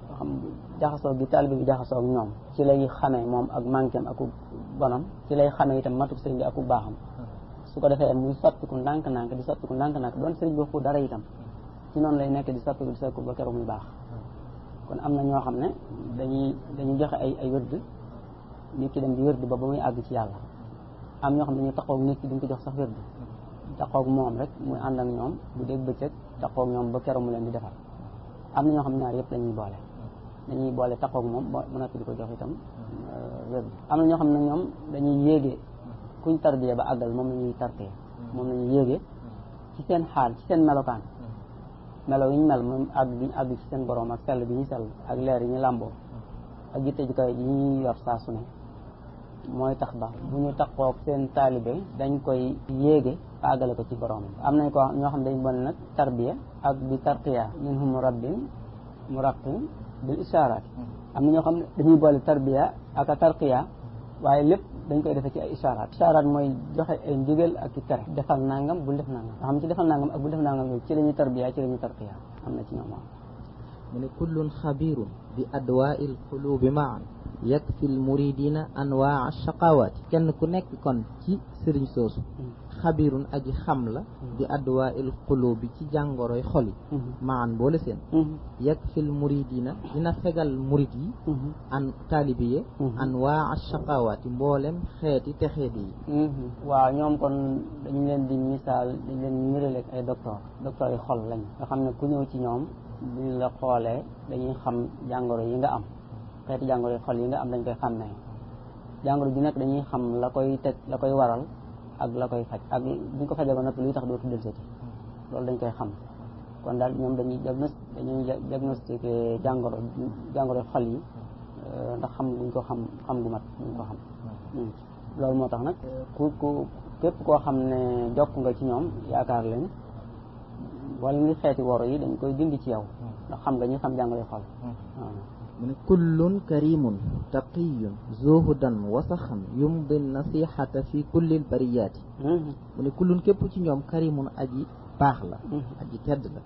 nga xam jaxasoo gi taalibe bi jaxasoo ak ñoom ci lay xamee moom ak manquem ak bonam ci lay xamee itam matuk sëriñ bi ak baaxam su ko defee muy sottiku ndànk-ndànk di sottiku ndànk-ndànk doon sëriñ bi waxu dara itam ci noonu lay nekk di sottiku ba keroog muy baax kon am na ñoo xam ne dañuy joxe ay wërd nit ki dem di wërd ba muy àgg ci yàlla am ñoo xam ne dañuy taxaw nit ki duñ ko jox sax wërd taxaw moom rek muy ànd ak ñoom bu dégg bëccëg taxaw ñoom ba keroog mu leen di defal am na ñoo xam ne ñaar yëpp dañuy boole taxaw moom ba mën a di ko jox itam wërd am na ñoo xam ne ñoom dañuy yéege kuñ tarbiya ba àggal moom la ñuy tarbiya moom la ñuy yéege ci seen xaal ci seen melokaan melo yi ñu mel moom àgg ci seen borom ak sell bi ñu sell ak leer yi ñu làmboo ak yitte ju kawe yi ñuy yor saa su ne mooy tax ba bu ñu taxoog seen taalibe dañ koy yéege àggale ko ci borom am nañ ko ñoo xam ne dañ bon nag tarbiya ak bi tarqiya minhum murabbin muraqin bil isharat am na ñoo xam ne dañuy boole tarbiya ak a tarqiya waaye lépp dañ koy defee ci ay isharat mooy joxe ay ndigal ak i tere defal nangam bul def nangam nga xam ci defal nangam ak bul def nangam yooyu ci la ñuy tarbiya ci la ñuy tarqiya am na ci ñoom mu ne kullun xabirun bi adwaai alqulubi maan yakfi almuridina anwaa alshaqawaati kenn ku nekk kon ci sëriñ soosu xabirun aji xam la bi adwaai alqulubi ci jàngoroy xol yi maan boole seen yakfi almuridina dina fegal murid yi an taalibiye anwaa alshaqawaati mboolem xeeti texeedi yi waaw ñoom kon dañu leen di misaal dañ leen niraleeg ay docteur yi xol lañ nga xam ne ku ñëw ci ñoom buñ la xoolee dañuy xam jàngoro yi nga am xeeti jàngoro yi xol yi nga am dañ koy xàmmee jàngoro ji nekk dañuy xam la koy teg la koy waral ak la koy faj ak buñ ko fajee ba noppi luy tax dootu dellusiiti loolu dañ koy xam kon daal ñoom dañuy diagnostiqué jàngoro xol yi ndax xam buñ ko xam gu mat buñ ko xam loolu moo tax nag ku képp koo xam ne jokk nga ci ñoom yaakaar leen wala ngi xeeti woro yi dañ koy dindi ci yow ndax xam nga ñi xam jàngoro xol mu ne kullun karimun taqiyun zuhudan wasaxan yumdi nasihata fi kullil bariyaati mu ne kullun képp ci ñoom karimun aji baax la aji tedd la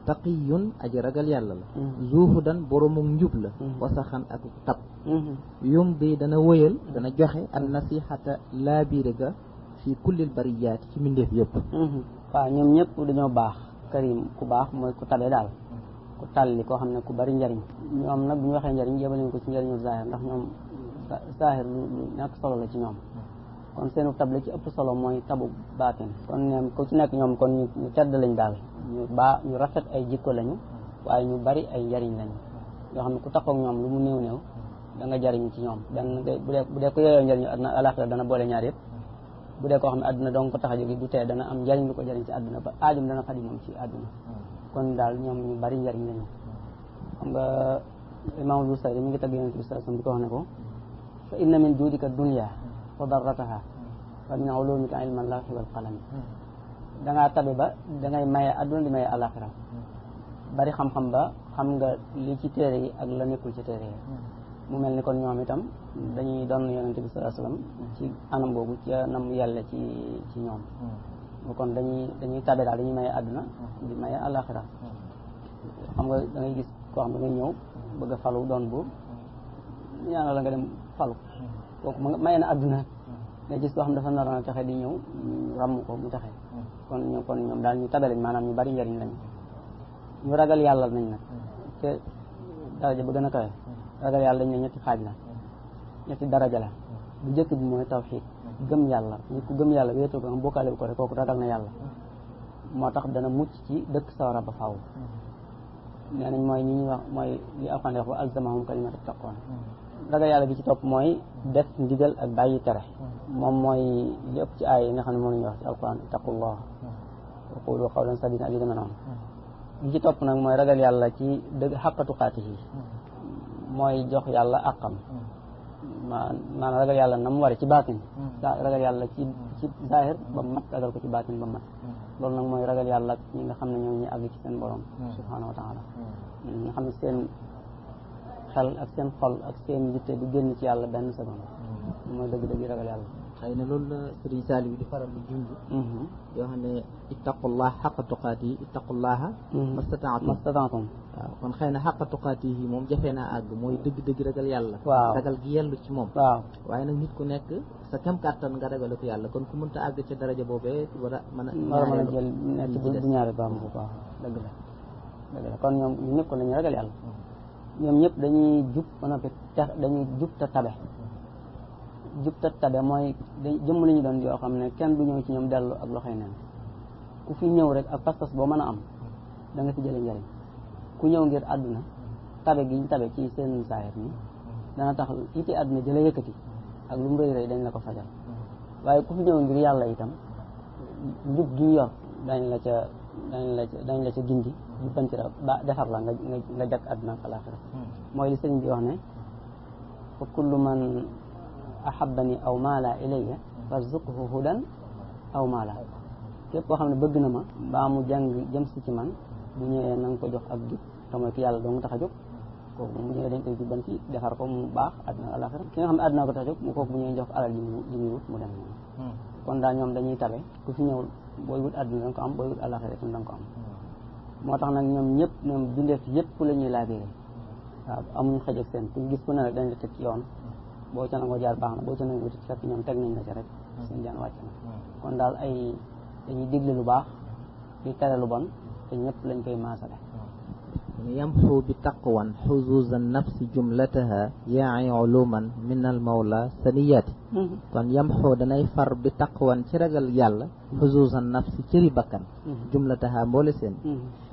taqiyun aji ragal yàlla la zuhudan boromum njub la wasaxan ak tab yumdi dana wëyal dana joxe an nasihata laabiire ga fi kullil bariyaati ci mbindeef yëpp waaw ñoom ñëpp dañoo baax karim ku baax mooy ku tabe daal ku talli koo xam ne ku bari njariñ ñoom nag bu ñu waxee njariñ yebal nañ ko ci njariñu zahir ndax ñoom saahir lu ñàkk solo la ci ñoom kon seenu tab la ci ëpp solo mooy tabu baatin kon ñoom ku ci nekk ñoom kon ñu tedd lañ daal ñu rafet ay jikko lañu waaye ñu bari ay njariñ lañu yoo xam ne ku taxaw ak ñoom lu mu néew da nga jariñu ci ñoom benn bu dee ko yooyoo njariñu àdduna alaxira dana boole ñaar yëpp bu dee koo xam ne àdduna dong ko tax a jóge du tee dana am njariñ lu ko jariñ ci àdduna ba aajum dana fadi moom ci àdduna kon daal ñoom ñu bari njariñ lañu xam nga Imaam Busayri mi ngi tagg Yonent bi sallallahu alayhi wasallam di ko wax ne ko fa inna min juudika dunya wa darrataha wa min ulumika ilmal lawhi wal qalam dangaa tabe ba dangay maye àdduna di maye alaxira bari xam-xam ba xam nga li ci téere yi ak la nekkul ci téere yi mu mel ni kon ñoom itam dañuy doon Yonent bi sallallahu alayhi wasallam ci anam boobu ci nam yàlla ci ñoom kon dañuy tabe daal dañuy maye àdduna di maye alaxira xam nga da ngay gis koo xam ne ngay ñëw bëgg a falu doon buur ñaanal la nga dem falu kooku maye na àdduna nga gis koo xam dafa naroon a taxe di ñëw ràmm ko mu taxe kon ñoom daal ñu tabe lañ maanaam ñu bari njariñ lañ ñu ragal yàlla nañ nag te daraja ba gën a kawe ragal yàlla dañ ne ñetti xaaj la ñetti daraja la bu njëkk bi mooy tawxiid gëm yàlla nit ku gëm yàlla wéetal ko nga bokkaale ko rek kooku ragal na yàlla moo tax dana mucc ci dëkk sawara ba faaw nee nañ mooy ñi ñuy wax mooy li Alxuraan wax wa alzamahum kalimata taqwa ragal yàlla bi ci topp mooy def ndigal ak bàyyi tere moom mooy li ëpp ci aay yi nga xam ne moom la ñuy wax ci Alxuraan ittaqullah wa qulu qawlan sadida ak yu demee noonu li ci topp nag mooy ragal yàlla ci dëgg xaqqa tuqaatihi mooy jox yàlla àqam maanaam ragal yàlla na mu waree ci baatin ragal yàlla ci zaahir ba mat ragal ko ci baatin ba mat loolu nag mooy ragal yàlla ak ñi nga xam ne ñoo ngi àgg ci seen borom subhaanahu wa taala nga xam ne seen xel ak seen xol ak seen yitte du génn ci yàlla benn seconde mooy dëgg-dëgg ragal yàlla xëy na loolu la Sëriñ Saaliw di faral di junj yoo xam ne ittaqullah xaqa tuqaati ittaqullaha mastataatum waaw kon xëy na xaqa tuqaati yi moom jafe naa àgg mooy dëgg-dëgg ragal yàlla waaw ragal gi yellu ci moom waaw waaye nag nit ku nekk sa kem kàttan nga ragale ko yàlla kon ku mënta àgg ca daraja boobee war a mën a jël nekk bu ñaari baam bu baax dëgg la kon ñoom ñu ñëpp ko lañu ragal yàlla ñoom ñëpp dañuy jub ba noppi dañuy jub te tabe jub te tabe mooy jëmm la ñu doon yoo xam ne kenn du ñëw ci ñoom dellu ak loxoy neen ku fi ñëw rek ak pas-pas boo mën a am da nga fi jële njëriñ ku ñëw ngir àdduna tabe gi ñu tabe ci seen saayir ni dana tax iti àdduna jële yëkkati ak lu mu rëy rëy dañ la ko fajal waaye ku fi ñëw ngir yàlla itam njub gi ñu yor dañ la ca gindi jubbanti la ba defar la nga jag àdduna ak alaaxira mooy li sëñ bi wax ne fa kullu man ahabbani aw maala ilayya farzuqhu hudan aw maala képp koo xam ne bëgg na ma baa mu jàng jëm si ci man bu ñëwee na nga ko jox ak jub te mooy ki yàlla doo mu tax a jóg kooku bu ñëwee dañ koy jubbanti defar ko mu baax àdduna ak alaaxira ki nga xam ne àdduna ko tax a jóg mu kooku bu ñëwee jox ko alal ji muy wut mu dem kon daal ñoom dañuy tabe ku fi ñëw booy wut àdduna da nga ko am booy wut alaaxira itam da nga ko am moo tax nag ñoom ñëpp ñoom bindeef yëpp la ñuy laabiré waaw amuñu xëj ak seen ku gis ku ne rek dañ la teg ci yoon boo ca nangoo jaar baax na boo ca nangoo wuti fekk ñoom teg nañ la ci rek seen jaan wàcc na kon daal dañuy digle lu baax di tere lu bon te ñëpp lañ koy maasale yamxu bi taqwan xuzuza nafsi jumlataha yaai uluman min al mawla saniyati kon yamxu danay far bi taqwan ci ragal yàlla xuzuza nafsi cëri bakkan jumlataha mboole seen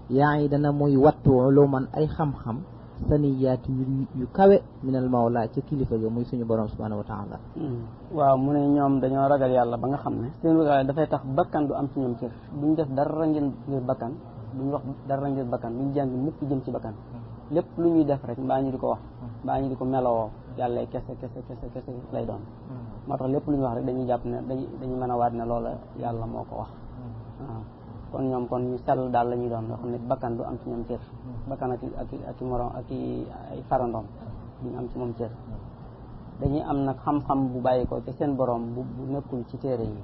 yaai dana muy wattu uluman ay xam-xam saniyaati yu kawe min al mawla ca kilifa ga muy suñu borom subhanahu wa taala waaw mu ne ñoom dañoo ragal yàlla ba nga xam ne seen ragal dafay tax bakkan du am ci ñoom cër duñ def dara ngir bakkan duñ wax dara ngir bakkan duñ jàng mukk jëm ci bakkan lépp lu ñuy def rek mbaa ñu di ko wax mbaa ñu di ko melowoo yàlla kese lay doon moo tax lépp lu ñuy wax rek dañuy jàpp ne dañuy mën a waat ne loola yàlla moo ko wax waaw kon ñoom kon ñu sell daal la ñuy doon yoo xam ne bakkan du am ci ñoom cër bakkan ak i morom ak i ay farandoom duñu am ci moom cër dañuy am nag xam-xam bu bàyyi ko te seen borom bu nekkul ci téere yi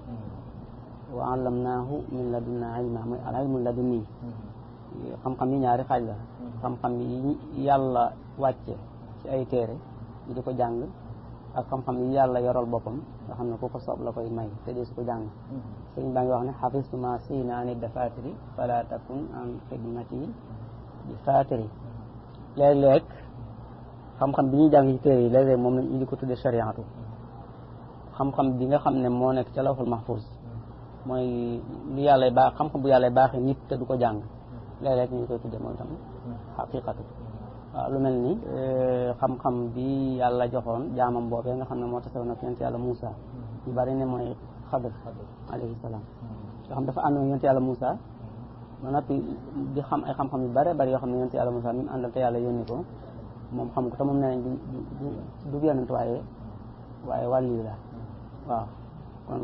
wa allamnaahu min ladunna ilma muy al ilmu ladunni xam-xam yi ñaari xaaj la xam-xam yi yàlla wàcce ci ay téere ñu di ko jàng ak xam-xam yi yàlla yoral boppam nga xam ne ku ko soob la koy may te dee su ko jàng sëñ baa ngi wax ne xafistu ma siina ani dafatiri fala takun an xidmati bi fatiri léeg-léeg xam-xam bi ñuy jàng ci téere yi léeg-léeg moom lañ indi ko tuddee shariatu xam-xam bi nga xam ne moo nekk ca lawhul mahfuz mooy lu yàlla baax xam-xam bu yàlla baaxee nit te du ko jàng léeg-léeg ñu koy tuddee mooy tam xaqiqatu waaw lu mel ni xam-xam bi yàlla joxoon jaamam boobee nga xam ne moo tasewoon ak yonent yàlla Moussa ñu bari ne mooy Xadir alayhi salaam nga xam dafa àndoon yonent yàlla Moussa ba noppi di xam ay xam-xam yu bare bari yoo xam ne yonent yàlla Moussa mi mu àndal te yàlla yónni ko moom xam ko te moom nee nañ du yonent waaye wàllu la waaw kon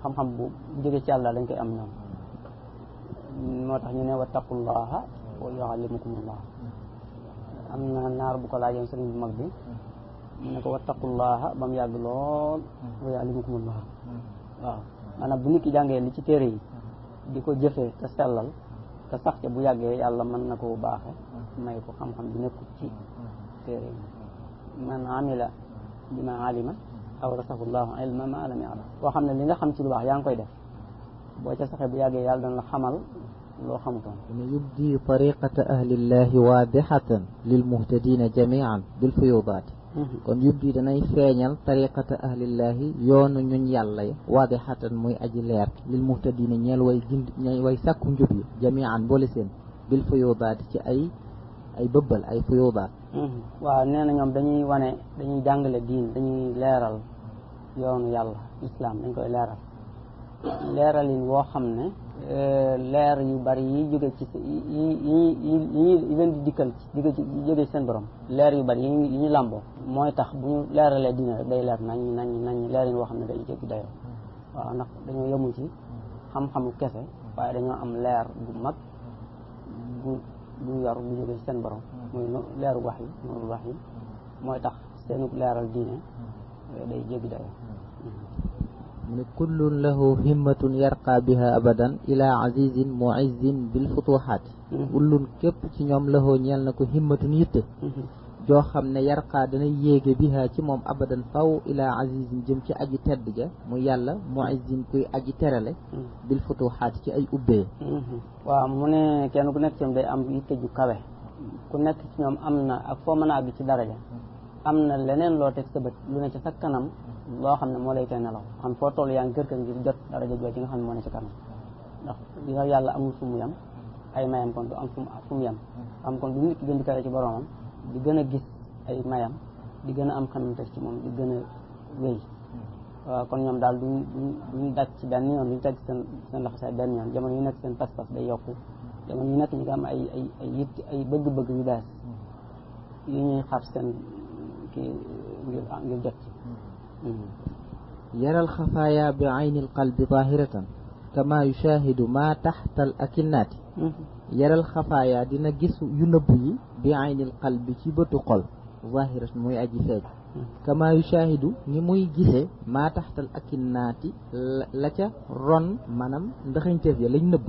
xam-xam bu jóge ci yàlla lañ koy am ñoom moo tax ñu ne wattaqullaha wa yuallimukumullah am na naar bu ko laajoon sëriñ bu mag bi mu ne ko wattaqullaha ba mu yàgg lool wa yuallimukumullah waaw maanaam bu nit ki jàngee li ci téere yi di ko jëfee te sellal te sax ca bu yàggee yàlla mën na ko baaxe may ko xam-xam bi nekkul ci téere yi man amila bima alima awrasahu llahu ilma ma lam ya'lam boo xam ne li nga xam ci lu baax yaa ngi koy def boo ca saxee bu yàggee yàlla dana la xamal loo xamutoon yubdi tariqata ahlillahi waadihatan lilmuhtadina jamian bilfuyudaati kon yubdi danay feeñal tariqata ahlillahi yoonu ñuñ yàlla yi waadihatan muy aji leer lilmuhtadina ñeel way gind ñay way sàkku njub yi jamian boole seen bilfuyudaati ci ay bëbbal ay fuyudaat waaw nee na ñoom dañuy jàngale diin dañuy leeral yoonu yàlla islam dañ koy leeralin woo xam ne leer yu bari yi jóge ci yi leen di dikkal jóge ci seen borom leer yu bari yi ñu làmboo mooy tax bu ñu leeralee diine rek day leer nañ leerin woo xam ne day jéggi dayoo waaw ndax dañoo yëmu ci xam-xamu kese waaye dañoo am leer bu mag bu yor bu jóge ci seen borom muy leeru wax yi noonu wax yi mooy tax seenu leeral diine day jéggi dayoo mu ne kullun lahu himmatun yarqa biha abadan ila azizin muizzin bil futuhaati kullun képp ci ñoom lahu ñeel na ko himmatun yitte joo xam ne yarqa dana yéege biha ci moom abadan faw ila azizin jëm ci aji tedd ja mu yàlla muizzin kuy aji terale bil futuhaati ci ay ubbee waaw mu ne kenn ku nekk ci ñoom day am yitte ju kawe ku nekk ci ñoom am na ak foo mën a àgg ci daraja am na leneen loo teg sa bët lu ne ci sa kanam loo xam ne moo lay tey nelaw xam foo toll yaa ngi kër ngir jot daraja jooju nga xam ne moo ne ci kanam ndax li nga yàlla amul fu mu yem ay mayam kon du am fu mu yem xam kon du nit ki gën di kawe ci boromam di gën a gis ay mayam di gën a am xamante ci moom di gën a wéy waaw kon ñoom daal duñ daj ci benn yoon duñ teg seen laxasaay benn yoon jamono yu nekk seen pas-pas day yokku jamono yu nekk ñu ngi am ay bëgg-bëgg yu bees yu ñuy xar seen kii ngir jot ci yara alxafaaya bi ayni alqalbi zahiratan kama yushahidu ma taxta al akinnaati yara alxafaaya dina gis yu nëbb yi bi ayni alqalbi ci bëtu xol zahiratan muy aji feeñ kama yushahidu ni muy gisee ma taxta al akinnaati la ca ron maanaam ndaxañteef ya lañ nëbb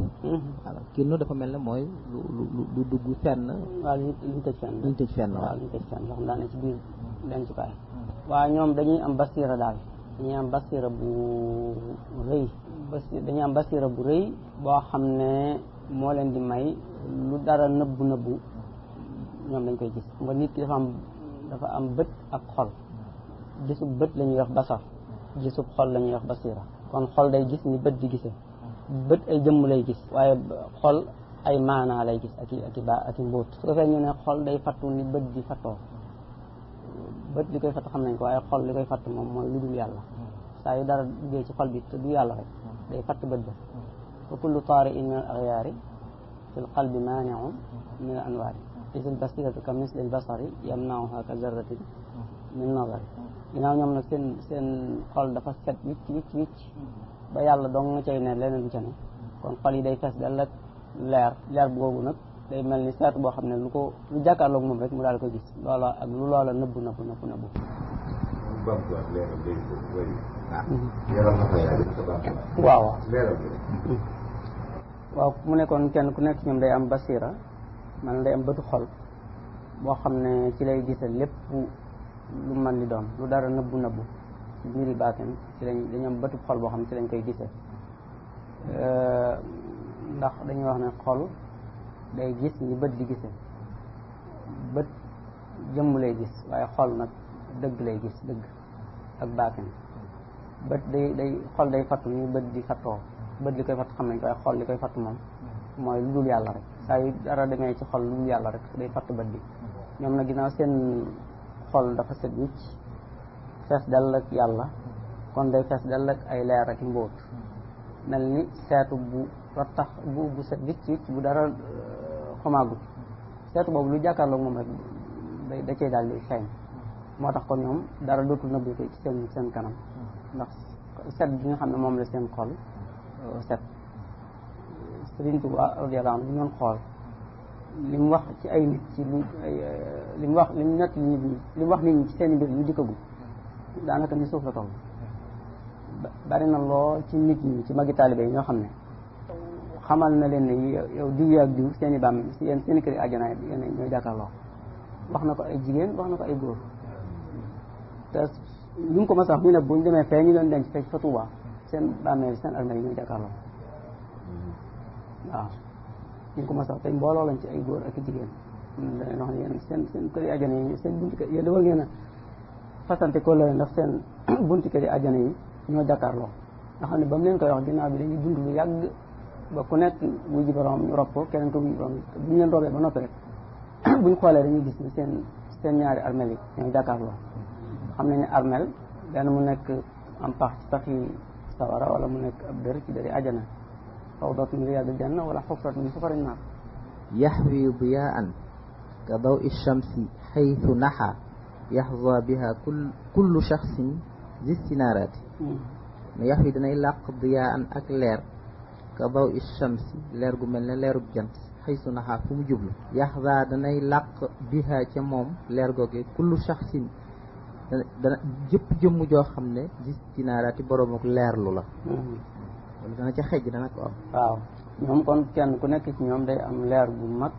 waaw kinnu dafa mel ne mooy lu dugg fenn waaw luñ tëj fenn luñ tëj fenn waaw luñ tëj fenn loo xam daa ne ci biir dencukaay waaw ñoom dañuy am basira daal dañuy am basira bu rëy dañuy am basira bu rëy boo xam ne moo leen di may lu dara nëbbu ñoom dañ koy gis nga nit ki dafa am bët ak xol gisub bët la ñuy wax basar gisub xol la ñuy wax basira kon xol day gis ni bët di gisee bët ay jëmm lay gis waaye xol ay maanaa lay gis ak i mbóot su ko fee ñu ne xol day fattu ni bët di fattoo bët li koy fatt xam nañ ko waaye xol li koy fatt moom mooy lu dul yàlla saa yu dara duggee ci xol bi te du yàlla rek day fatt bët ba fa kullu taari'in min al axyaari fi l qalbi maani'un min al anwaari isil basiratu ka misli al basari yamna'uha ka zarratin min nazari ginnaaw ñoom nag seen xol dafa set wicc ba yàlla dong nga cay ne leneen du ca ne kon xol yi day fees dal ak leer boobu nag day mel ni seetu boo xam ne lu jàkkaarloog moom rek mu daal ko gis loola ak lu loola nëbbu waaw mu ne kon kenn ku nekk ñoom day am basira man day am bëtu xol boo xam ne ci lay gise lépp lu man di doon lu dara nëbbu ci mbiri baatin ci dañu am bëtu xol boo xam ne ci lañ koy gisee ndax dañuy wax ne xol day gis ni bët di gisee bët jëmm lay gis waaye xol nag dëgg lay gis, dëgg ak baatin. bët day xol day fattu ni bët di fattoo, bët li koy fatt xam nañ ko, waaye xol li koy fatt moom mooy lu dul yàlla rek. saa yu dara demee ci xol lu dul yàlla rek day fatt bët bi. ñoom nag ginnaaw seen xol dafa set wicc, fees dell ak yàlla, kon day fees dell ak ay leer ak mbóot, mel ni seetu bu rattax bu set wicc bu dara xomaagut. seetu boobu lu jàkkaarloo moom rek da cey daal di feeñ. moo tax kon ñoom dara dootul nëbbu ci seen kanam, ndax set bi nga xam ne moom la seen xol set. Sëriñ Tuubaa radiyallaahu anhu bu ñu doon xool li mu wax ci ay nit ci lu li mu wax li mu nett nit ñi li mu wax nit ñi ci seen mbir yu dikkagul daanaka ni suuf la toll. bari na lool ci nit ñi ci magi taalibe yi ñoo xam ne xamal na leen ne yow diw ak diw seen i bàmm seen i kër yi àjjana yéen ñooy jàkkaarloo. wax na ko ay jigéen, wax na ko ay góor, te lu mu ko mos a wax ñu ne bu ñu demee fee ñu leen denc fee fa Tuubaa seen bàmmeel seen armeel yi ñooy jàkkaarloo. waaw ñu ko mos a wax tey mbooloo lañ ci ay góor ak i jigéen. dañuy wax ne yéen seen kër yi àjjana yi seen bunti kër yéen da war ngeen a fasante ko la ndax seen bunti kër yi àjjana yi ñoo jàkkaarloo. nga xam ne ba mu leen koy wax ginnaaw bi dañuy dund lu yàgg ba ku nekk wuy ji borom ñu rob ko keneen ko wuy ji borom bu ñu leen robee ba noppi rek bu ñu xoolee dañuy gis ni seen ñaari armel yi ñooy jàkkaarloo. xam nañ ne armel benn mu nekk am pax ci paxi sawara wala mu nekk ab dër ci dëri àjjana. rawdatun min riyaadil janna wala xufratun min xufarin naar. yaxwi diyaan ka dawi shamsi xaytu naxa yaxza biha kullu shaxsin zi istinaaraati. mais yaxwi danay làq diyaan ak leer ka dawi shamsi leer gu mel ne leerub jant xaytu naxa fu mu jublu. yaxza danay làq biha ca moom leer googe kullu shaxsin dana jëpp jëmm joo xam ne zi istinaaraati boroom ak leerlu la. wala dana ca xejj dana ko am. waaw ñoom kon kenn ku nekk ci ñoom day am leer bu mag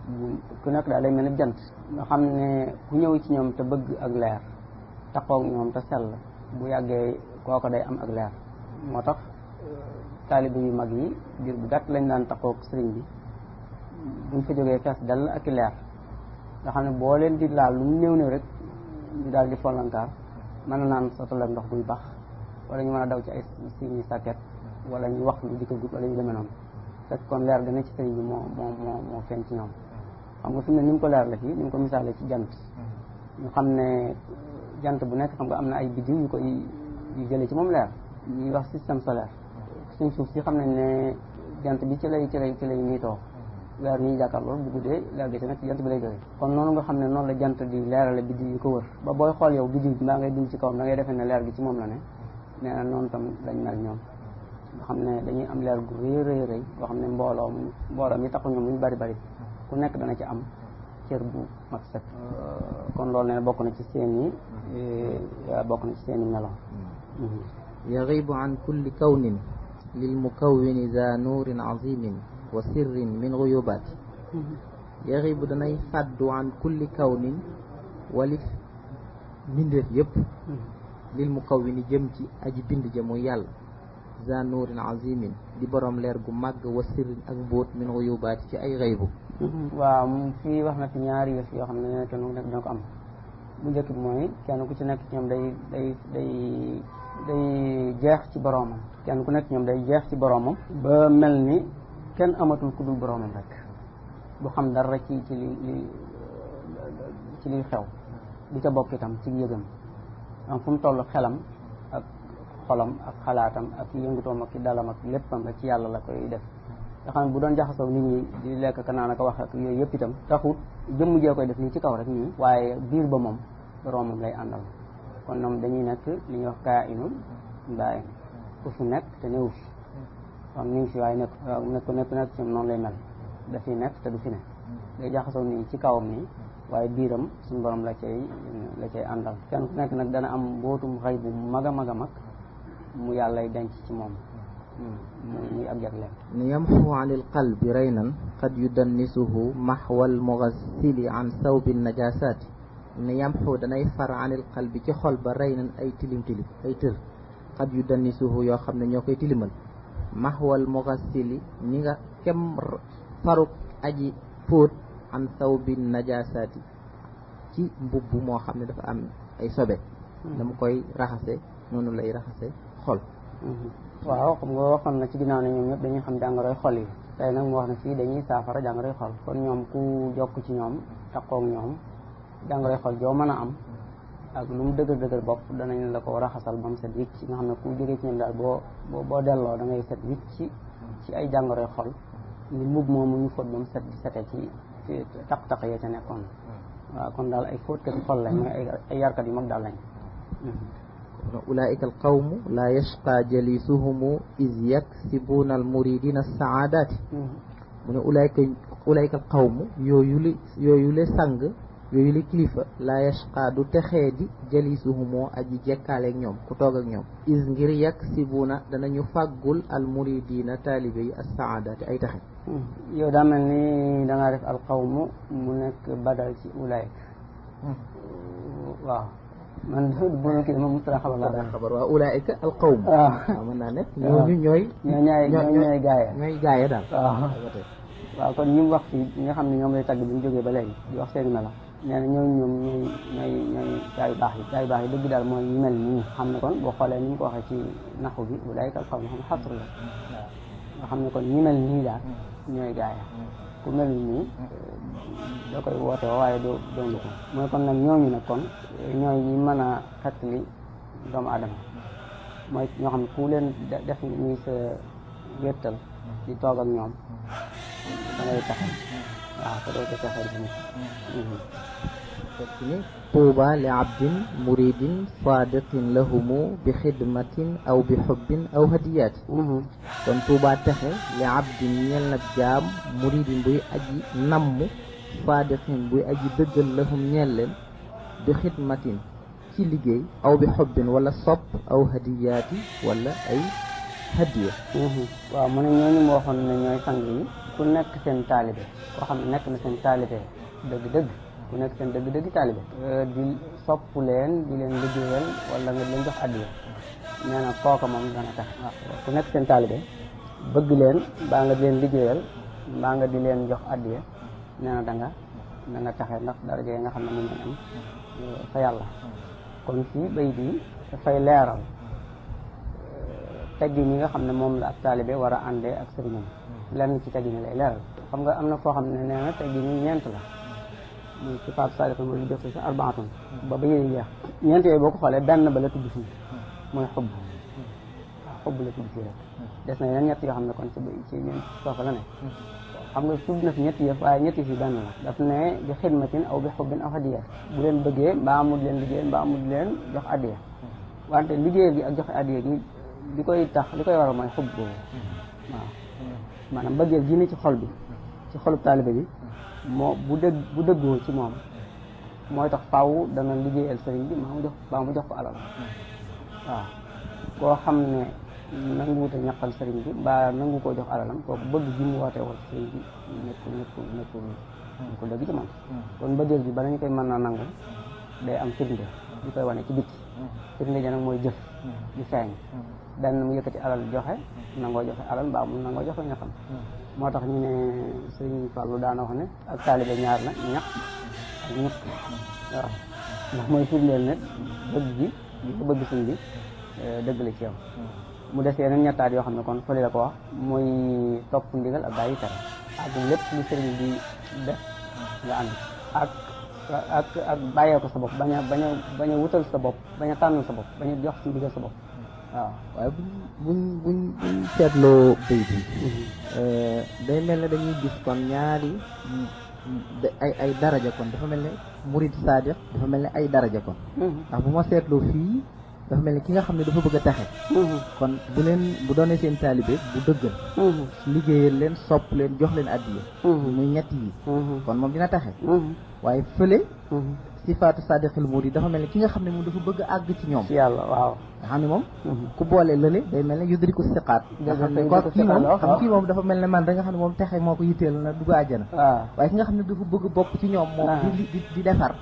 ku nekk daal day mel ni jant. nga xam ne ku ñëw ci ñoom te bëgg ak leer taxaw ñoom te sell bu yàggee kooko day am ak leer. moo tax taalibe yu mag yi diir bu gàtt lañ daan taxaw ak sëriñ bi buñ fa jógee fees dell ak i leer nga xam ne boo leen di laal lu mu néew néew rek ñu daal di follankaar mën na naan sotal ak ndox buy bax wala ñu mën a daw ci ay siñi sàkket wala ñu wax lu di ko gudd wala ñu demee noonu fekk kon leer ga ne ci sëriñ bi moo feeñ ci ñoom. xam nga fi mu ne ni mu ko leer la fii ni mu ko misaale ci jant. ñu xam ne jant bu nekk xam nga am na ay biddiw yu koy yu jëlee ci moom leer ñuy wax système solaire. suñ suuf si xam nañ ne jant bi ci lay niitoo weer ñuy jàkkaarloo bu guddee leer gi tamit ci jant bi lay jógee. kon noonu nga xam ne noonu la jant di leerale biddiw yu ko wër ba booy xool yow biddiw bi mbaa ngay dund ci kawam da ngay defee ne leer gi ci moom la ne nee na noonu tam lañ mel ñoom. nga xam ne dañuy am leer gu rëy boo xam ne mbooloo mi taxu ñoom lu ñu bari ku nekk dana ci am cër bu mat set. kon loolu ne bokk na ci seen i melo. yaxibu an kulli kawnin lil mukawwini za nuurin azimin wa sirrin min guyubaati. yaxibu danay fàddu an kulli kawnin walif mbindeef yëpp lil mukawwini jëm ci aji bind ja muy yàlla za nuurin azimin di borom leer gu màgg wa sirrin ak mbóot min guyubaati ci ay xaybu. waaw fii wax na fi ñaari yëf yoo xam ne kenn ku nekk dina ko am. bu njëkk bi mooy kenn ku ci nekk ci ñoom day jeex ci boroomam. kenn ku nekk ci ñoom day jeex ci boroomam ba mel ni kenn amatul ku dul boroomam rek du xam dara ci liy xew di ca bokk itam ci yëgam am fu mu toll xelam ak xolam ak xalaatam ak yëngutoom ak dalam ak léppam rek ci yàlla la koy def. nga xam ne bu doon jaxasoo nit ñi di lekk ka naan ak wax ak yooyu yëpp itam taxut jëmm jee koy def nii ci kaw rek nii waaye biir ba moom boroomam lay àndal. kon ñoom dañuy nekk li ñuy wax kaa inul mbaa ku fi nekk te néew fi kon ni ngi fi waaye nekk ci noonu lay mel dafiy nekk te du fi ne day jaxasoo nit ñi ci kawam nii waaye biiram suñu borom la cay àndal. kenn ku nekk nag dana am mbootum xëy bu mag a mag a mag mu yàllay denc ci moom muy ak jagleel. ni yamxu an il qalbi raynan qad yudannisuhu maxwal mugassili an sawbi najasaati. ni yamxu danay far an il qalbi ci xol ba raynan ay tilim ay tër qad yudannisuhu yoo xam ne ñoo koy tilimal maxwal mugassili ñi nga kem faruk aji fóot an sawbi najasaati ci mbubb moo xam ne dafa am ay sobe dama koy raxase noonu lay raxase xol. waaw xam nga waxoon na ci ginnaaw ne ñoom ñëpp dañuy xam jàngoroy xol yi tey nag mu wax ne fii dañuy saafara jàngoroy xol kon ñoom ku jokk ci ñoom takkoog ñoom jàngoroy xol joo mën a am ak lu mu dëgër bopp danañ la ko raxasal ba mu set wicc nga xam ne ku jógee ci ñoom daal boo delloo da ngay set wicc ci ay jàngoroy xol ni mbubb moomu ñu fóot ba mu set di sete ci taq-taq ya ca nekkoon. waaw kon daal ay fóotkati xol lañ mooy ay yarkat yu mag daal lañ. ulaika al qawmu la yashqa jalisuhumu iz yaksibuna al muridina saadati mu ne ulaika al qawmu yooyu le sang yooyu le kilifa la yashqa du texee di jalisuhumu aji jekkaaleeg ñoom ku toog ak ñoom iz ngir yaksibuna danañu fàggul al muridina taalibe yi as saadati ay texe. yow daa mel ni da ngaa def al qawmu mu nekk badal ci ulaika. waaw man bu ma kii moom mosula xabar waaw ulaika al qawm. waaw mën naa ne. ñooñu ñooy gaaya daal. waaw kon ñi mu wax fii ñi nga xam ne ñoom lay tagg bi ñu jógee ba léegi di wax seen melo nee na ñoom ñooy gaa yu baax yi dëgg daal mooy ñu mel nii xam ne kon boo xoolee ni mu ko waxee ci naxu bi ulaika al qawm xam xasru la nga xam ne kon ñi mel nii daal ñooy gaaya ku mel nii da koy woote waaye doon ko mooy kon nag ñooñu nag kon ñooy ñi mën a xettali doomu aadama mooy ñoo xam ne ku leen def ñuy sa wéttal di toog ak ñoom da ngay taxe waaw te doo ko texeel bi ni tuuba li abdin muridin sadiqin lahumu bi xidmatin aw bi xubbin aw hadiyaati kon tuuba texe li abdin ñeel nag jaam muridin buy aji namm sadiqin buy aji dëggal lahum ñeel leen bi xidmatin ci liggéey aw bi xubbin wala sopp aw hadiyaati wala ay hadiya. waaw mu ne ñooñu mu waxoon ne ñooy sang yi ku nekk seen taalibe koo xam ne nekk na seen taalibe dëgg-dëgg ku nekk seen dëgg-dëgg taalibe di sopp leen di leen liggéeyal wala nga leen jox addiya nee na kooka moom dana tax waaw ku nekk seen taalibe bëgg leen mbaa nga di leen liggéeyal mbaa nga di leen jox addiya nee na da nga taxee ndax daraja yi nga xam ne moom lañ am fa yàlla. kon fii bay bi dafay leeral teggin yi nga xam ne moom la ab taalibe war a àndee ak sëriñam lenn ci teggin yi lay leeral xam nga am na foo xam ne nee na teggin yi ñeent la muy ci Fatou Saliou mooy lu def ci arbaatun ba yéen jeex ñeent yooyu boo ko xoolee benn ba la tudd fii mooy xubb xubb la tudd fii rek des na yeneen ñett yoo xam ne kon ci ñeent foofu la ne xam nga tudd na fi ñetti yëf waaye ñetti fi benn la daf ne bi xidmatin aw bi xubbin aw hadiya bu leen bëggee mbaa mu leen liggéey mbaa mu leen jox addiya wante liggéey gi ak joxe addiya gi li koy waral mooy xubb boobu waaw maanaam bëggeel gi ne ci xol bi ci xolub taalibe bi moo bu dëggoo ci moom mooy tax faaw dana liggéeyal sëriñ bi maa mu jox ko alal waaw koo xam ne nanguwut a ñaqal sëriñ bi mbaa nangu koo jox alalam kooku bëgg gi mu wootee woon sëriñ bi nekkul dëgg ci man kon bëggeel gi bala ñu koy mën a nangu day am firnde ñu koy wane ci bitti firnde ja nag mooy jëf di feeñ benn mu yëkkati alal joxe nangoo joxe alal mbaa mu nangoo joxe ñaxam moo tax ñu ne sëriñ Fallu daana wax ne ak taalibe ñaar la ñaq ak ñukk waaw ndax mooy firndeel ne bëgg gi li ko bëgg sëñ bi dëgg la ci yow mu des yeneen ñettaat yoo xam ne kon fële la ko wax muy topp ndigal ak bàyyi tere ak lépp lu sëriñ bi def nga ànd ak bàyyee ko sa bopp bañ a wutal sa bopp bañ a tànnal sa bopp bañ a jox ci ndigal sa bopp waaw. waaye buñ seetloo béy bi day mel ne dañuy gis kon ñaari ay daraja kon dafa mel ne murid sadiq dafa mel ne ay daraja kon ndax bu ma seetloo fii dafa mel ni ki nga xam ne dafa bëgg a taxe kon bu doonee seen taalibe bu dëggal liggéeyal leen sopp leen jox leen addiya muy ñett yi kon moom dina taxe waaye fële sifaatu sadiqil murid dafa mel ni ki nga xam ne moom dafa bëgg a àgg ci ñoom ci yàlla waaw nga xam ne moom ku boole lële day mel ne yudriku siqaat nga xam ne ko kii moom dafa mel ne man da nga xam ne moom texe moo ko yitteel na dugg àjjana waaye ki nga xam ne dafa bëgg bokk ci ñoom moom di defar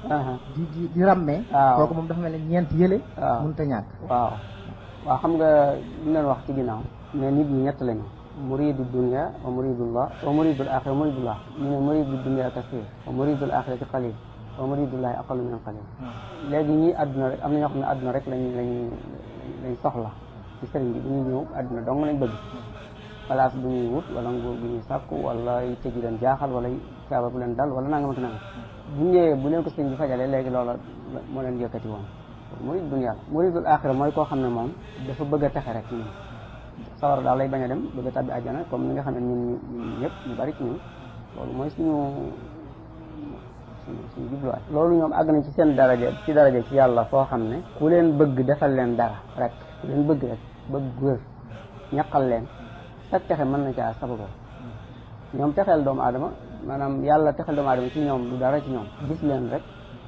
di ràmmee kooku moom dafa mel ne ñeent yële mënut a ñàkk waaw xam nga lu leen wax ci ginnaaw mais nit ñi ñett lañu muridu dunya wa muridullah wa muridul axira wa muridullah ñu ne muridu dunya kasir wa muridul axirati qalil wa muridullahi aqallu min qalil. léegi ñii àdduna rek am na ñoo xam ne àdduna rek lañ soxla ci sëriñ bi bu ñuy ñëw àdduna dong lañ bëgg place bu ñuy wut wala nguur bu ñuy sàkku wala yitte ji leen jaaxal wala feebar bu leen dal wala nanga mata nanga bu ñëwee bu leen ko sëriñ bi fajalee léegi loola moo leen yëkkati woon murid dunya muridul axira mooy koo xam ne moom dafa bëgg a texe rek ñun sawar daal lay bañ a dem bëgg a tabbi àjjana comme ni nga xam ne ñun ñëpp ñu bari ci ñun loolu mooy suñu jubluwaay loolu ñoom àgg nañ ci seen daraja ci yàlla foo xam ne ku leen bëgg defal leen dara rek ku leen bëgg rek bëgg wër ñaqal leen sax texe mën na caa sababoo ñoom texeel doomu aadama maanaam yàlla texeel doomu aadama ci ñoom du dara ci ñoom gis leen rek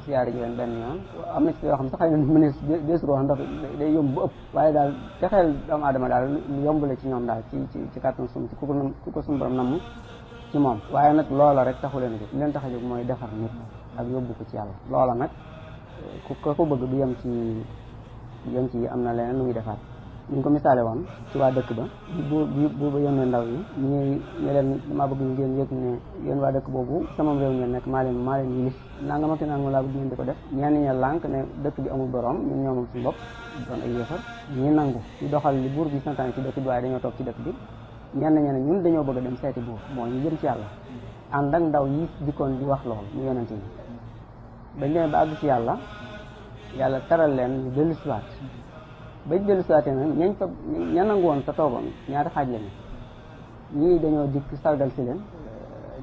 siyaare ji leen benn yoon am na ci yoo xam ne sax xëy na mënees deesu ko wax ndax day yomb bu ëpp waaye daal texeel doomu aadama daal lu yomb la ci ñoom daal ci kàttan sum ci ku ko suñu borom namm ci moom waaye nag loola rek taxu leen a jóg leen tax a jóg mooy defar nit ak yóbbu ko ci yàlla loola nag ku ko bëgg du yem ci am na leneen lu muy defaat ñu ko misaale woon ci waa dëkk ba bu ba yónnee ndaw yi ñu leen damaa bëgg ngeen yëg ne yéen waa dëkk boobu sama réew ngeen nekk maa leen yilif nanga ma ki nanga laa bëgg ngeen di ko def ñenn ñi lànk ne dëkk bi amul borom ñun ñoo moom suñu bopp doon ay yéefar ñi nangu ñu doxal li buur bi santaane ci dëkk bi waaye dañoo toog ci dëkk bi ñenn ñeneen ñun dañoo bëgg a dem seeti buur mooy ñu jëm ci yàlla ànd ak ndaw yi dikkoon di wax lool mu yonente yi bañ demee ba àgg ci yàlla teral leen ñu dellu siwaat bañ dellu siwaatee nag ña nangu woon te toogoon ñaari xaaj lañu ñii dañoo dikk sargal si leen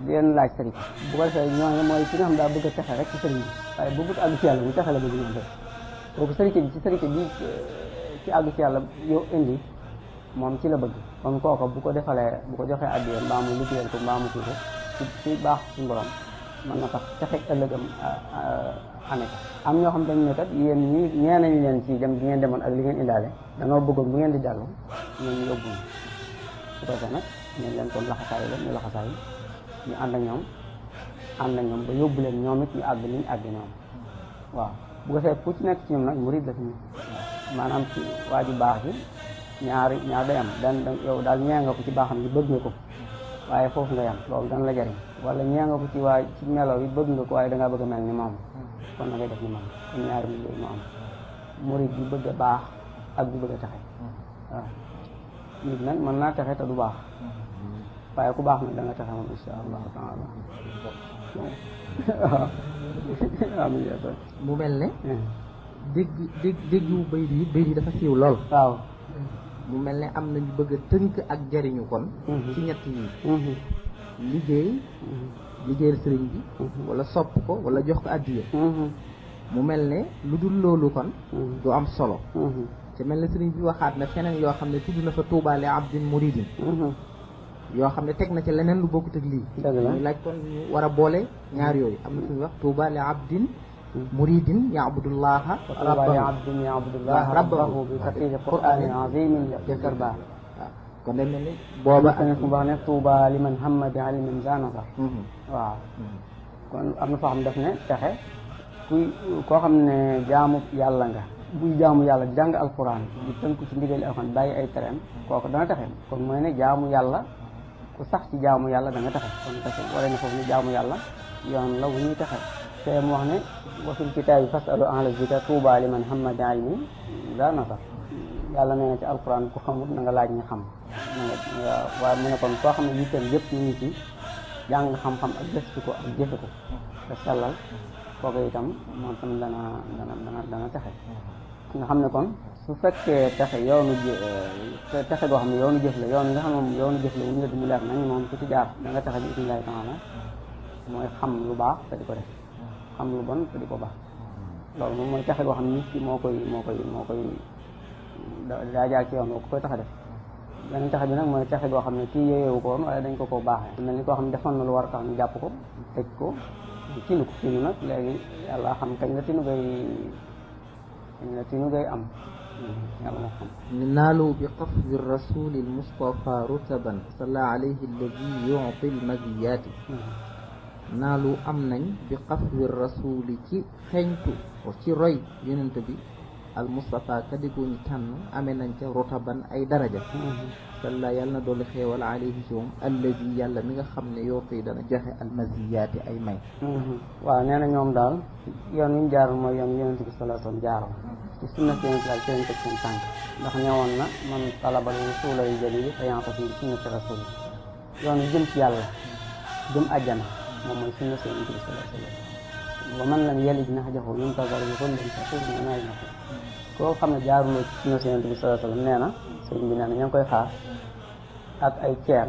di leen laaj sëriñ bu ko defee ñooñu mooy ki nga xam daa bëgg a texe rek ci sëriñ bi waaye bëggut àgg ci yàlla bu texe la bëgg ñoom rek kooku sëriñ bi ci àgg ci yàlla yow indi moom ci la bëgg kon kooka bu ko joxee addiya mbaa mu liggéeyal ko mbaa mu tuuti ci baax suñu borom mën na tax texe ëllëgam amee ko am ñoo xam dañ ne kat yéen ñee nañu leen ci dem bi ngeen demoon ak li ngeen indaale danoo bëggoon bu ngeen di dellu ñoom ñu yóbbu su ko defee nag ñeen leen kon laxasaayu la ñu laxasaayu ñu ànd ak ñoom ba yóbbu leen ñoom it ñu àgg ni ñu àgg ñoom waaw bu ko defee ku ci nekk ci ñoom nag murid la fi ñu maanaam ci waa ji baax bi ñaar day am yow daal ñee nga ko ci baaxam yi bëgg nga ko waaye foofu nga yam loolu dana la jariñ wala ñee nga ko ci melo yi bëgg nga ko waaye dangaa bëgg a mel ni moom kon na ngay def ni moom kon ñaari mi yooyu moo am murid bi bëgg a baax ak bi bëgg a texe waaw nit nag mën naa texe te du baax waaye ku baax nag da nga texe moom insha allahu taala waaw mu mel ne dégg yu bay yi dafa siiw lool waaw mu mel ne am nañu bëgg a tënk ak jariñu kon ci ñett yi liggéeyal sëriñ bi wala sopp ko wala jox ko addiya mu mel ne lu dul loolu kon du am solo te mel ne sëriñ bi waxaat na feneen yoo xam ne tudd na fa tuuba li abdin muridin yoo xam ne teg na ci leneen lu bokkut ak lii ñu laaj kon ñu war a boole ñaar yooyu am na suñu wax tuuba li abdin muridin ya'budullaha rabbahu bi tafsir qur'anin azimin jasarba kon day mel ni booba ak fu wax ne tuuba liman hamma bi alimin zanasa waaw kon am na foo xam def ne texe koo xam ne jaamu yàlla nga buy jaamu yàlla jàng alquran di tënku ci ndigali alquran bàyyi ay tereem kooku dana texe kon mooy ne jaamu yàlla ku sax ci jaamu yàlla da nga texe kon texe wala ne foofu ne jaamu yàlla yoon la wu ñuy texe te mu wax ne wa fil kitaabi fasalu ahla zikra tuuba liman hamma bi ilmin zanasa yàlla nee na ci alquran ku xamul na nga laaj ñu xam waaye mu ne kon koo xam ne yitteem yëpp ñu ngi ci jàng xam-xam ak gëstu ko ak jëfe ko te sellal kooku itam moom tam dana texe nga xam ne kon su fekkee texe texe goo xam ne yoonu jëf la yoon nga xam ne moom yoonu jëf la wu ñu mu leer nañ moom ku ci jaar da nga texe bi bismillahi taala mooy xam lu baax te di ko def xam lu bon te di ko baax loolu moom mooy texe goo xam ne nit ki moo koy daa jaar ci yoon woo ko koy tax a def beneen texe bi nag mooy texe goo xam ne kii yooyewu ko woon waaye dañ ko baaxee mel ni koo xam ne defoon na lu war a tax ñu jàpp ko tëj ko tinu nag léegi yàlla xam kañ la tinu ngay am yàlla moo xam naalu bi qafwi rasuli almustafa rutaban salla alayhi alladi yu'ti almaziyati naalu am nañ bi qafwi rasuli ci xeñtu ci roy yonent bi al Mustafa kadiguñu tànn amee nañ ca rotaban ay daraja salla yàlla na dolli xéewal alayhi ci moom alladi yàlla mi nga xam ne yooti dana joxe almaziyaati ay may waaw nee na ñoom daal yoon wi ñu jaaroon mooy yoon yonent bi sallallahu alayhi wasallam jaaroon ci sunna si yonent daal ci lañ teg seen tànk ndax ñëwoon na man talabal wusula yu jëli fayantasim bi sunnati rasul yoon wi jëm ci yàlla jëm àjjana moom mooy sunna si yonent bi sallallahu alayhi wasallam wa man lam yalid nahjahu yuntazar bi kullin taqul min ay naq koo xam ne jaaruloo ci sunna si yonent bi sallallahu alayhi wasallam nee na sëriñ bi nee na ña ngi koy xaar ak ay ceen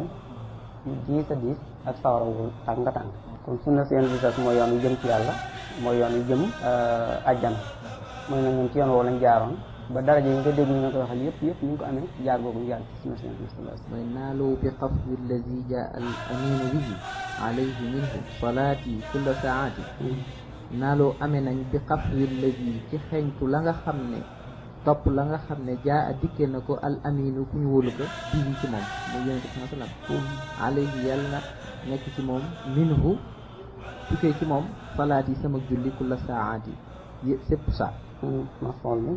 yu diis a diis ak sawara wu tàng tàng kon sunna si yonent bi sallallahu alayhi wasallam mooy yoon yu jëm ci yàlla mooy yoon yu jëm àjjana mooy na ñun ci yoon woo lañ jaaroon ba daraja yi nga dégg ñu nga koy waxal yëpp ñu ngi ko amee jaar boobu ñu jaar ci sunna si yonent bi sallallahu alayhi wasallam mooy naalu bi qafwi alladi jaa al aminu bihi alayhi minhu salaati kulla saati naaloo amee nañ bi qafwi alladi ci xeñtu la nga xam ne topp la nga xam ne jaa a dikkee na ko al aminu ku ñu wóolu ko bii ci moom muy yonent bi sallallahu alayhi wasallam alayhi yàlla na nekk ci moom minhu tukkee ci moom salaat yi sama julli kulla saati sépp saa ma xool bi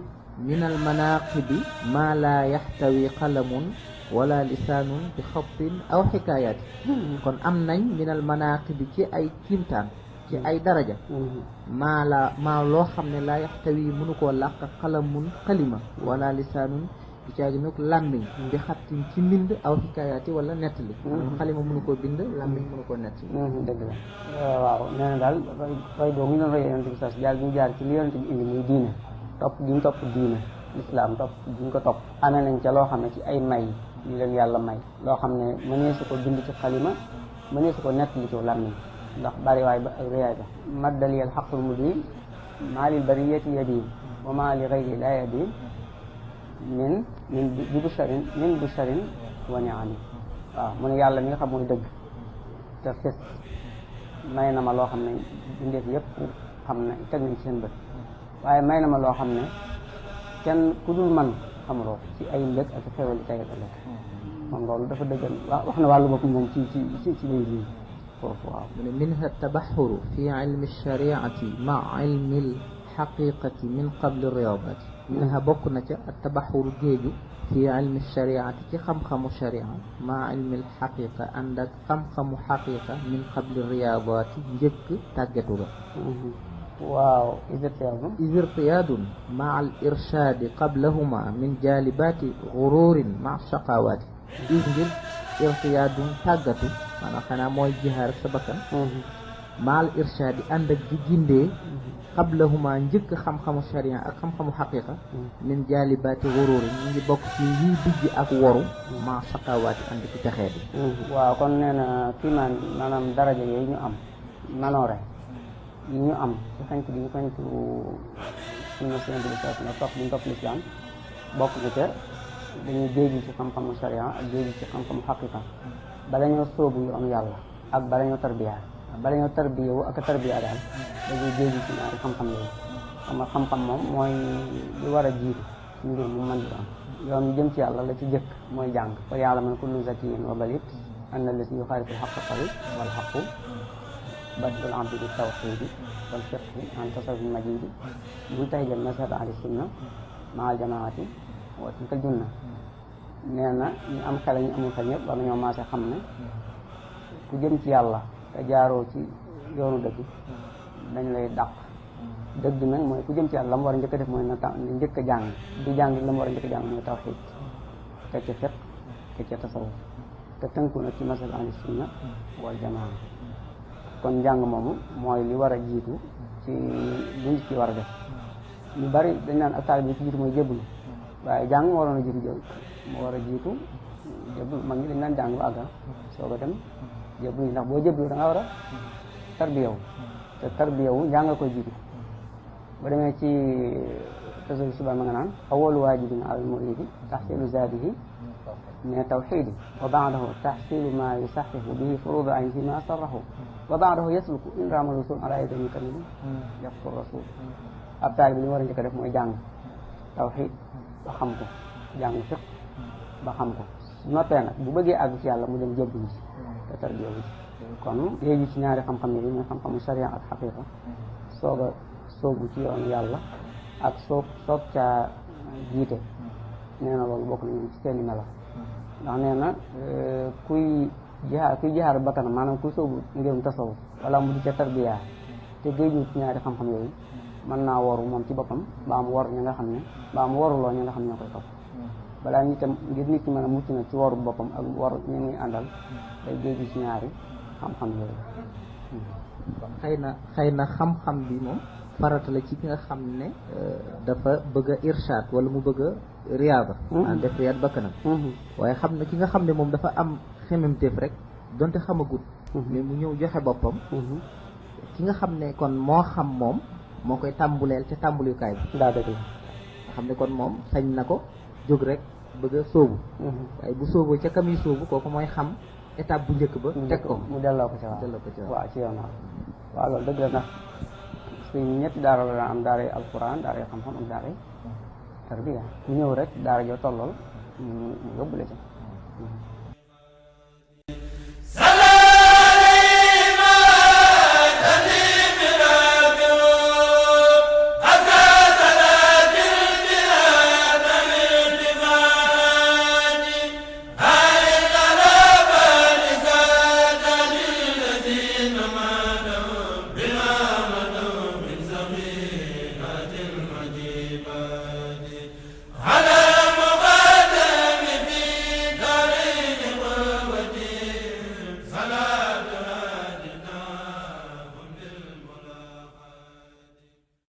min al manaqibi ma la yaxtawi qalamun wala lisaanun bi xatin aw xikaayaati kon am nañ min al manaqibi ci ay kiimtaan ci ay daraja maa loo xam ne laa yaxtawi mënu koo làq xalamun xalima wala lisaanun di caagi nag làmmiñ bi xattin ci mbind aw xikaayaati wala nettali xalima mënu koo bind làmmiñ mënu koo nettali dëgg la waaw nee na daal roy boobu ñu doon roy yonent bi sas jaar bi ñu jaar ci li yonent bi indi muy diine topp gi ñu topp diine lislaam topp gi ñu ko topp amee nañ ca loo xam ne ci ay may yu leen yàlla may loo xam ne mënee su ko bind ci xalima mënee su ko nettali ci làmmiñ ndax bari waay ba ak réyaay ba maddali al xaqul mubin maa lil bariyati yadin wa maa li gayri la yadin min busharin wa ni'ami waaw mu ne yàlla mi nga xam mooy dëgg te fes may na ma loo xam ne bindeef yëpp xam ne teg nañ ci seen bët waaye may na ma loo xam ne kenn ku dul man xamuloo ci ay mbëg ak xewal yi tey ak ëllëg moom loolu dafa dëggal wax na wàllu bopp moom ci lay lii foofu waaw mu ne minha tabaxuru fi ilmi shariati ma ilmi lxaqiqati min qabli riyadati minha bokk na ca tabaxuru géeju fi ilmi shariati ci xam-xamu sharia ma ilmi lxaqiqa ànd ak xam-xamu xaqiqa min qabli riyadati njëkk tàggatu ga waaw isirtiyaadun ma al irshadi qablahuma min jalibati gururin ma shaqawaati is ngir irtiyaadun tàggatu maanaam xanaa mooy jihaar sa bakkan maal irshadi ànd ak di gindee qablahuma njëkk xam-xamu sharia ak xam-xamu xaqiqa min jaalibaati gururin ñu ngi bokk ci yiy bijj ak woru ma saqawaati ànd ci texee bi waaw kon nee na kiimaan maanaam daraja yooyu ñu am manoore yi ñu am ci xañtu bi ñu xañtu sunna si Yonent bi sallallahu alayhi wa sallam topp bi ñu topp lislaam bokk na ca dañuy géeju ci xam-xamu sharia ak géeju ci xam-xamu xaqiqa bala ñoo sóobu yoonu yàlla ak bala ñoo tarbiya wu ak tarbiya daal dañuy géeju ci ñaari xam-xam yooyu xam-xam moom mooy li war a jiitu ci mbir mu mën di am yoon yu jëm ci yàlla la ci jëkk mooy jàng wa ya'lamu kullu zakiyyin wa balit anna allati yuxaalifu al-haqqa tariq wal haqqu bad'ul abdi bi tawxiidi wal fiqhi an tasawuf al-majidi muntahijan mazhab ahli sunna ma'a al-jamaati wa tilka al-junna nee na ñu am xel ñu amul xel ñëpp war nañoo maase xam ne ku jëm ci yàlla te jaaroo ci yoonu dëgg dañ lay dàq dëgg nag mooy ku jëm ci yàlla la mu war a njëkk a def mooy na njëkk a jàng di jàng la mu war a njëkk a jàng mooy tawxiid teg ca fiq teg ca tasawuf te tënku nag ci masal ahli sunna wal jamaa kon njàng moomu mooy li war a jiitu ci lu nit ki war a def ñu bari dañ naan ak taalibe bi ci jiitu mooy jébbalu waaye jàng moo waroon a jiitu moo war a jiitu jébbalu mag ñi dañ naan jàng ba àgga soog a dem jébbalu ndax boo jébbalu da nga war a tarbiyawu te tarbiyawu njàng koy jiitu ba demee ci tasawuf suba ma nga naan awwalu waajibin alal muridi tahsilu zaadihi min tawxiidi wa baadahu tahsilu ma yusaxihu bihi furuuda ayn fi ma sarrahu wa baadahu yasluku in raamal wusul ala yadayni kamilin yaqul rasul ab taal bi li mu war a njëkk a def mooy jàng tawxiid ba xam ko jàng fiq ba xam ko su noppee nag bu bëggee àgg ci yàlla mu dem jébbalu ci te tarbiya wu ci kon léegi ci ñaari xam-xam yi mooy xam-xamu sharia ak xaqiqa soog a soobu ci yoonu yàlla ak soog caa jiite nee na loolu bokk nañu ci seeni melo ndax nee na kuy jihaar bakkanam maanaam kuy soobu ngirum tasawuf wala mu di ca tarbiya te géeju ci ñaari xam-xam yooyu mën naa waru moom ci boppam mbaa mu waru ñi nga xam ne mbaa mu waruloo ñi nga xam ne ñoo koy topp balaa nitam ngir nit ki mën a mucc na ci waru boppam ak waru ñi muy àndal day géeju ci ñaari xam-xam yooyu xëy na xam-xam bi moom farata la ci ki nga xam ne dafa bëgg a irshaad wala mu bëgg a riyaada def riyaad bakkanam waaye xam na ki nga xam ne moom dafa am xememteef rek donte xamagut mais mu ñëw joxe boppam ki nga xam ne kon moo xam moom moo koy tàmbuleel ca tàmbulikaay bi daa dëgg nga xam ne kon moom sañ na ko jóg rek bëgg a sóobu waaye bu sóoboo ca kam yi sóobu kooku mooy xam étape bu njëkk ba teg ko mu delloo ko ci waaw ci yoon waaw loolu dëgg la ndax suñu ñetti daara la daan am daara yi alquran daara yi xam-xam ak daara yi tarbiya ku ñëw rek daara joo tollool mu yóbbu la ci